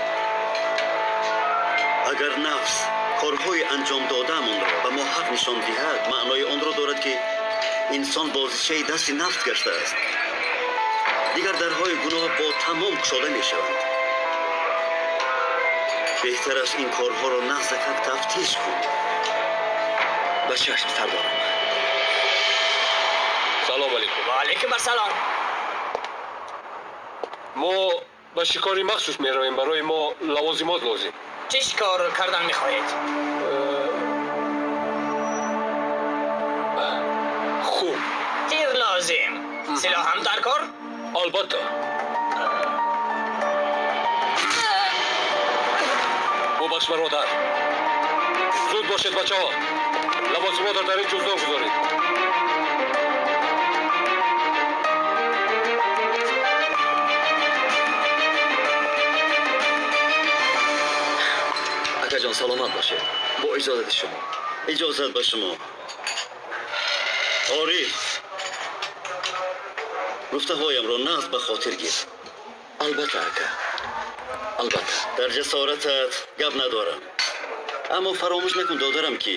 Агар нафс корҳои анҷом додаамонро ба мо ҳақ нишон диҳад, маънои онро дорад ки инсон бозичаи дасти нафс гаштааст. Дигар дарҳои гуноҳ бо тамом кушода мешаванд. Беҳтар аст ин корҳоро нағзакак тафтиш кун. Ба чашм сардорам. Салом алейкум. Ва алейкум ассалом. Мо ба шикори махсус меравем, барои мо лавозимот лозим. Чӣ шикор кардан мехоҳед? Хуб. Тир лозим. Силоҳ ҳам дар кор? Албатта. Бубахш бародар. Зуд бошед бачаҳо. Лавозимотро дар ин ҷуздон гузоред. Акаҷон, саломат бошед. Бо иҷозати шумо. Иҷозат ба шумо. Ориф, гуфтаҳоямро нағз ба хотир гир. Албатта, ака. Албатта. Дар ҷасоратат гап надорам. Аммо фаромӯш накун додарам ки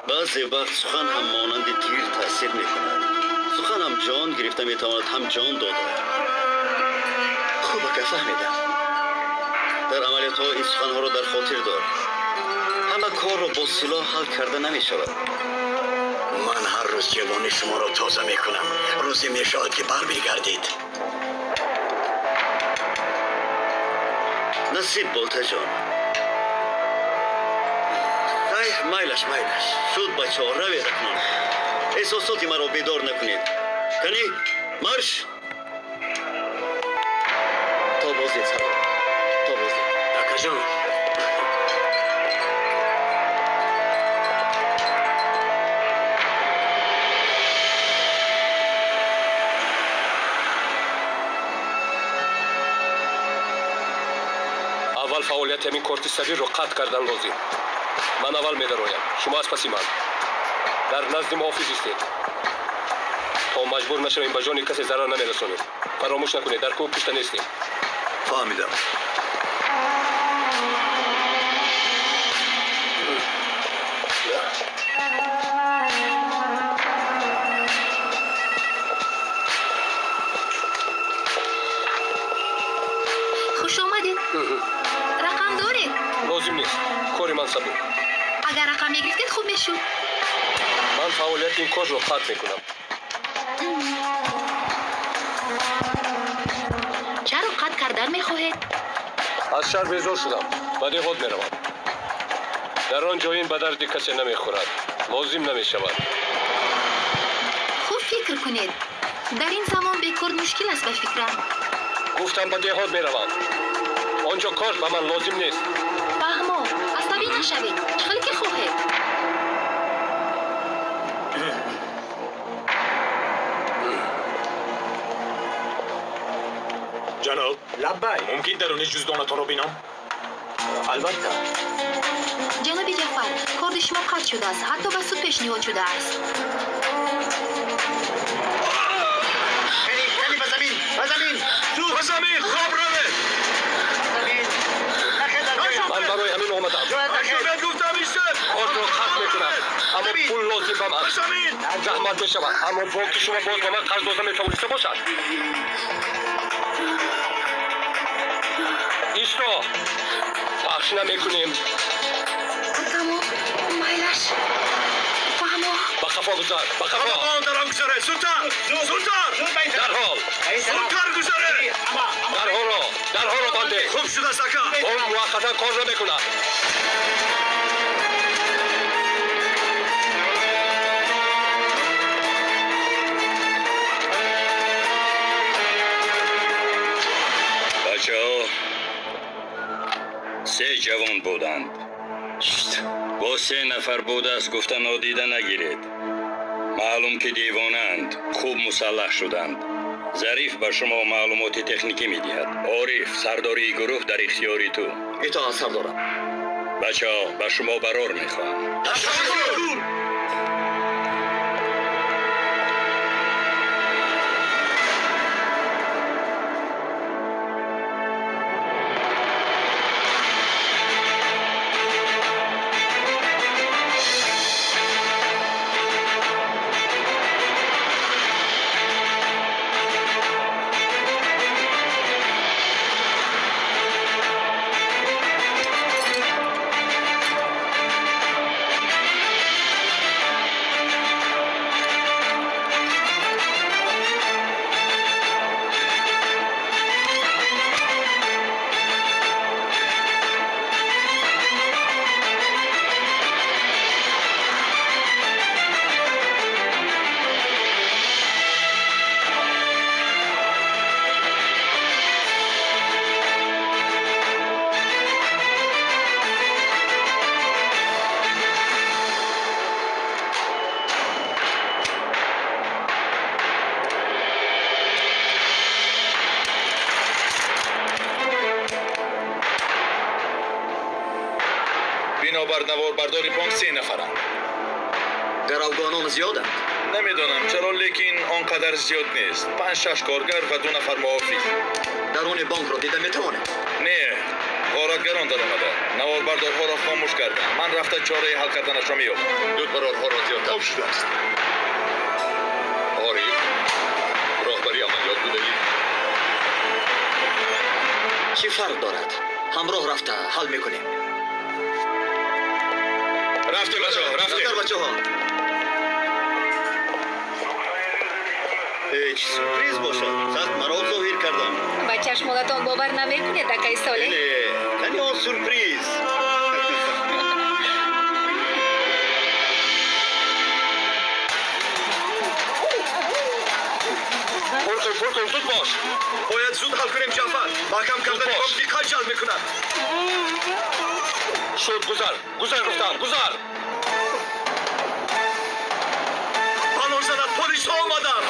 баъзе вақт сухан ҳам монанди тир таъсир мекунад. Сухан ҳам ҷон гирифта метавонад, ҳам ҷон дода. Хуб, ака, фаҳмидам. Дар амалиётҳо ин суханҳоро дар хотир дор. Ҳама корро бо силоҳ ҳал карда намешавад. Ман ҳар рӯз ҷевони шуморо тоза мекунам. Рӯзе мешавад ки бармегардед. Насиб болтаҷон. Хайр, майлаш, майлаш. Шуд бачаҳо, равед акнун. Эҳсосоти маро бедор накунед. Кани, марш! То боздид, сардор. То боздид. Акаҷон. Аввал фаъолияти ҳамин корти сабирро қатъ кардан лозим. Ман аввал медароям, шумо аз паси ман. Дар назди муҳофиз истед. То маҷбур нашавем ба ҷони касе зарар намерасонем. Фаромӯш накунед, дар кӯҳ пушта нестем. Фаҳмидам. Хуш омадед. Рақам доред? Лозим нест. Кори ман сабук. Агар рақам мегирифтед хуб мешуд. Ман фаъолияти ин корро қатъ мекунам. Чаро қатъ кардан мехоҳед? Аз шаҳр безор шудам. Ба деҳот меравам. Дар он ҷо ин ба дарди касе намехӯрад. Лозим намешавад. Хуб фикр кунед. Дар ин замон бекор мушкил аст ба фикрам. Гуфтам ба деҳот меравам. Он ҷо кор ба ман лозим нест. Фаҳмо, асабӣ нашавед. Чӣ хеле ки хоҳед. Ҷаноб, лаббай. Мумкин даруни ҷуздонатонро бинам? Албатта. Ҷаноби Ҷафар, корди шумо қатъ шудааст, ҳатто ба суд пешниҳод шудааст. Кани, ба замин, ба замин, зуд, ба замин, хоб равед. Ман барои ҳамин омадам. Гуфтам истед. Кортро қатъ мекунам, аммо пул лозим ба ман. Ба замин. Заҳмат мешавад, аммо бонки шумо боз ба ман қарз дода метавониста бошад. Исто! Пахш намекунем. Тамом, майлаш. Фаҳмо. Ба қафо гузар, ба қафо. Он дарам гузаре, зудтар, зудтар. Дарҳол. Зудтар гузаре. Дарҳолро, дарҳолро банде. Хуб шудааст, ака. Он муваққатан кор намекунад. Бачаҳо се ҷавон буданд. Бо се нафар будааст гуфта нодида нагиред. Маълум ки девонаанд, хуб мусаллаҳ шуданд. Зариф ба шумо маълумоти техникӣ медиҳад. Ориф, сардории гурӯҳ дар ихтиёри ту. Итоат сардорам. Бачаҳо, ба шумо барор мехоҳам. Ташаккур! Бинобар наворбардори бонк 3 нафаранд. Гаравгонон зиёданд? Намедонам чаро, лекин он қадар зиёд нест. 5-6 коргар ва 2 нафар муҳофиз. Даруни бонкро дида метавонем? Не, ғоратгарон даромада. Наворбардорҳоро хомӯш карданд. Ман рафта чораи ҳал карданашро меёбам. Дудбарорҳоро зиёдтар хоб шудааст. Ориф, роҳбари амалиёт будаӣ? Чӣ фарқ дорад? Ҳамроҳ рафта ҳал мекунем. Рафтем бачаҳо, рафтем. Бачаҳо. Ҳеҷ сюрприз бошад. Сахт маро зоҳир кардам. Ба чашмонатон бовар намекунед, акай Солеҳ? Не, кани он сюрприз. Пур кун, зуд бош. Бояд зуд ҳал кунем, Ҷаъфар. Маҳкам кардани бонк диққат ҷалб мекунад. Шуд, гузар, гузар гуфтам, гузар. Паноҳ занад, полисҳо омаданд.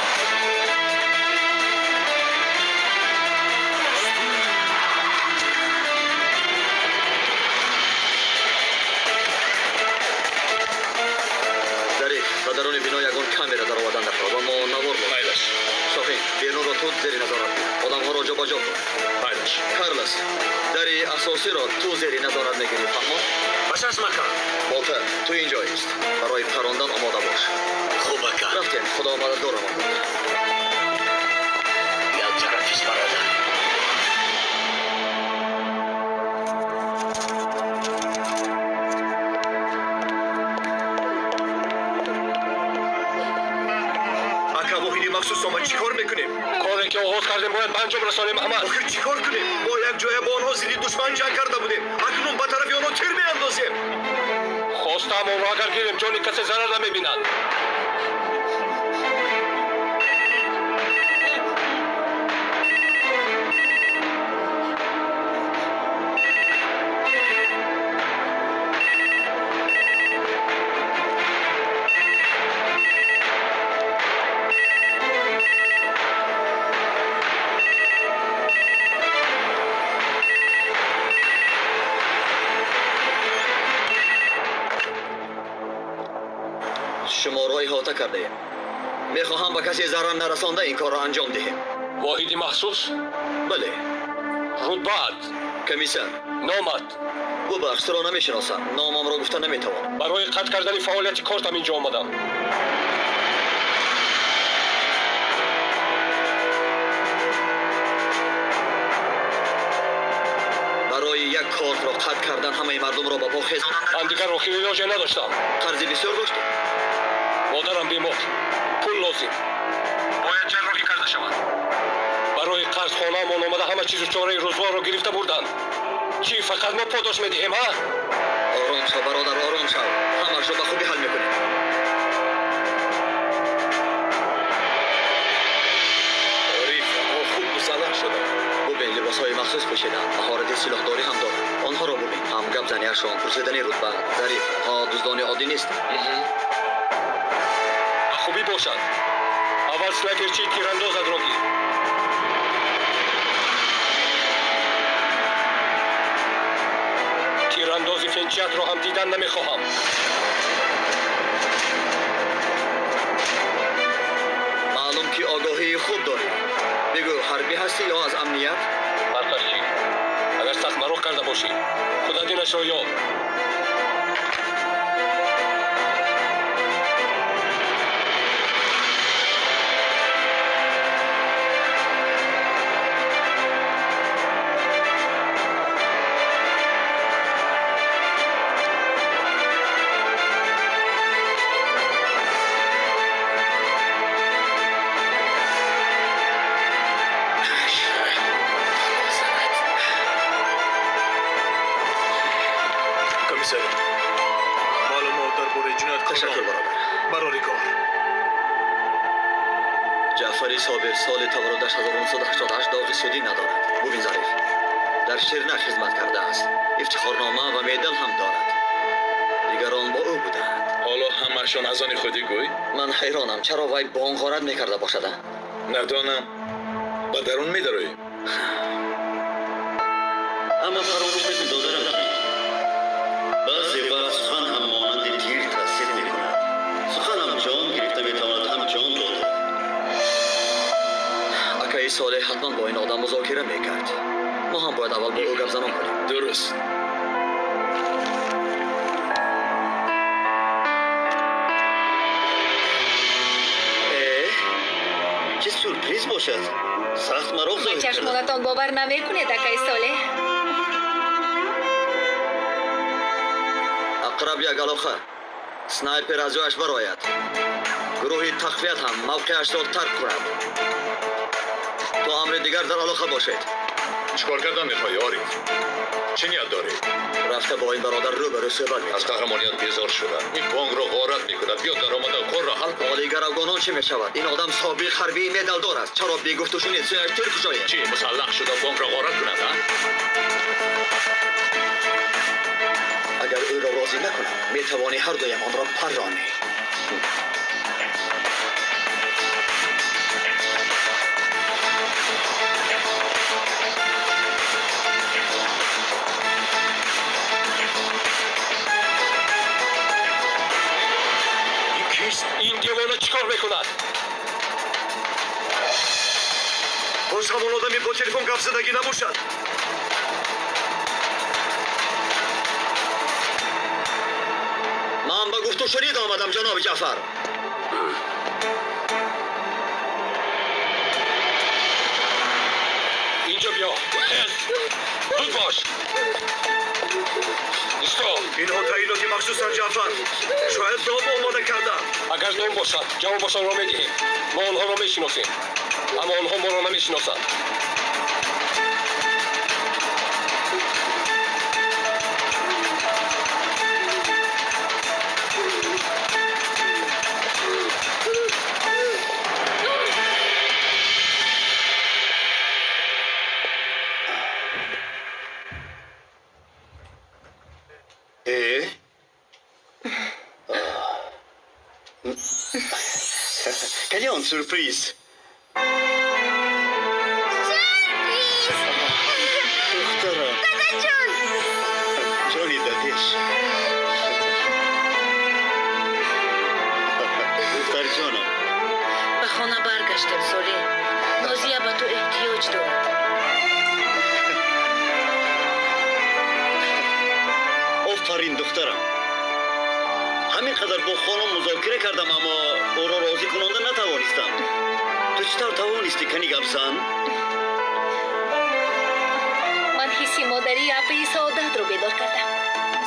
Зариф, ба даруни бино ягон камера даровардан даркор ва мо навор бошем. Майлаш. Шоҳин, берунро ту зери назорат бигир. Одамҳоро ҷобаҷо кун. Майлаш. Карлос, дари асосиро ту зери назорат мегирӣ, фаҳмо? Ба чашм, ака. Болта, ту инҷо ист. Барои парондан омода бош. Хуб, ака. Рафтем, худо мададгорамон бод. Як тарафист, бародар. Ака, воҳиди махсус омад, чӣ кор мекунем? Коре ки оғоз кардем бояд ба анҷом расонем, Аҳмад. Охир чӣ кор кунем? Мо як ҷоя бо онҳо зидди душман ҷанг карда будем. Акнун ба тарафи онҳо тир меандозем. Хостаам онро агар гирем, ҷони касе зарар намебинад. Шуморо иҳота кардаем. Мехоҳам ба касе зарар нарасонда ин корро анҷом диҳем. Воҳиди махсус? Бале. Рутбаат? Комиссар. Номат? Бубахш, туро намешиносам. Номамро гуфта наметавонам. Барои қатъ кардани фаъолияти кортам инҷо омадам. Барои як кортро қатъ кардан ҳамаи мардумро ба по хезонам. Ман дигар охири илоҷе надоштам. Қарзи бисёр доштем. Модарам бемор. Пул лозим. Бояд ҷарроҳӣ карда шавад. Барои қарз хонаамон омада ҳама чизу чораи рӯзгорро гирифта бурданд. Чӣ, фақат мо подош медиҳем, ҳа? Ором шав, бародар, ором шав. Ҳамашро ба хубӣ ҳал мекунем. Ориф, онҳо хуб мусаллаҳ шуданд. Бубин, либосҳои махсус пӯшиданд. Маҳорати силоҳдорӣ ҳам доранд. Онҳоро бубин. Ҳам гапзаниашон, пурсидани рутба. Зариф, онҳо дуздони оддӣ нестанд. Ба хубӣ бошад. Аввал снайперчии тирандозатро гир. Тирандози финчиятро ҳам дидан намехоҳам. Маълум ки огоҳии хуб дорӣ. Бигӯ, ҳарбӣ ҳастӣ ё аз амният? Фарқаш чӣ? Агар сахт мароқ карда бошӣ, худат инашро ёб. Ҷаъфари Собир соли таваллудаш 1988 доғи судӣ надорад. Бубин Зариф, дар Ширнах хизмат кардааст. Ифтихорнома ва медал ҳам дорад. Дигарон бо ӯ буданд. Ҳоло ҳамаашон аз они худӣ гӯй? Ман ҳайронам, чаро вай бонк ғорат мекарда бошад? Надонам. Ба дарун медароӣ? Аммо фаромӯш накун додарам ки баъзе вақт сухан ҳам монанди тир таъсир мекунад. Сухан ҳам ҷон гирифта метавонад, ҳам ҷон дода. Акаи Солеҳ ҳатман бо ин одам музокира мекард. Мо ҳам бояд аввал бо ӯ гапзанон кунем. Дуруст. Чӣ сюрприз бошад? Сахт мароқ зоҳир Ба кард. чашмонатон бовар намекунед, акаи Солеҳ? Ақраб як алоқа. Снайпер аз ҷояш барояд. Гурӯҳи тақвият ҳам мавқеашро тарк кунад. То амри дигар дар алоқа бошед. Чӣ кор кардан мехоҳӣ, Ориф? Чӣ ният дорӣ? Рафта бо ин бародар рӯбарӯ суҳбат Аз қаҳрамоният безор шуда. Ин бонкро ғорат мекунад. Биё даромада корро ҳал кун. Ҳоли гаравгонон чӣ мешавад? Ин одам собиқ ҳарбии медалдор аст. Чаро бегуфтушунид сӯяш тир кушоед? Чӣ мусаллаҳ шуда бонкро ғорат кунад, а? Агар ӯро розӣ накунам, метавонӣ ҳар дуям онро парронӣ. Кист? Ин девона чӣ кор мекунад? Боз ҳамон одами бо телефон гапзадагӣ набошад. Ман ба гуфтушунид омадам, ҷаноби Ҷаъфар. Инҷо биё. Тез. Зуд бош. Исто. Инҳо таъиноти махсусанд, Ҷаъфар. Шояд дом омода карданд. Агар дом бошад, ҷавобашонро медиҳем. Мо онҳоро мешиносем, аммо онҳо моро намешиносанд. Кани он сюрприз? Сюрприз! Духтарам. Дадаҷон! Ҷони дадеш. Духтарҷонам. Ба хона баргаштем, Солеҳ. Нозия ба ту эҳтиёҷ дорад. Офарин, духтарам. Ҳамин қадар бо хонум музокира кардам, аммо ӯро розӣ кунонда натавонистам. Ту чӣ тавр тавонистӣ, кани гапзан? Ман ҳисси модарии апаи Саодатро бедор кардам.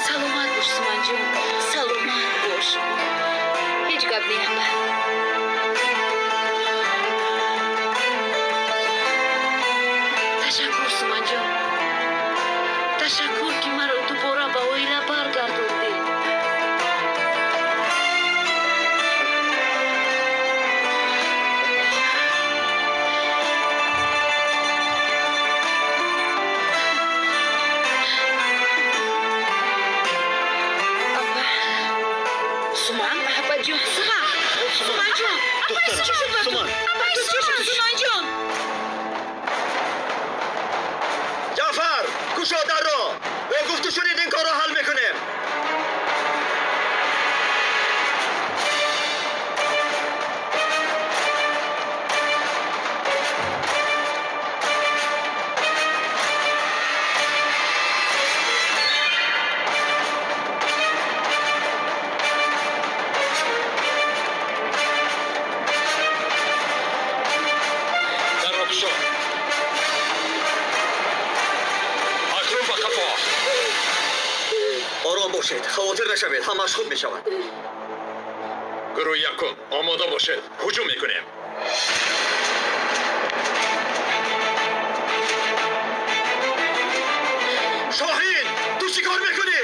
Саломат бош, Суманҷон, саломат бош. Ҳеҷ гап не, апа. Ташаккур, Суманҷон. Ташаккур, ки маро дубора ба оила баргардондӣ. Апа. Суман? Апаҷон. Суман! Суманҷон! Духтарам, Чӣ шуд ба ту? Суман. Ба ту чӣ шуд, Суманҷон? Ҷаъфар, кушо дарро. Бо гуфту Гуфту шунид ин корро ҳал мекунем. Хавотир нашавед, ҳамааш хуб мешавад. Гурӯҳи якум, омода бошед, ҳуҷум мекунем. Шоҳин, ту чӣ кор мекунӣ?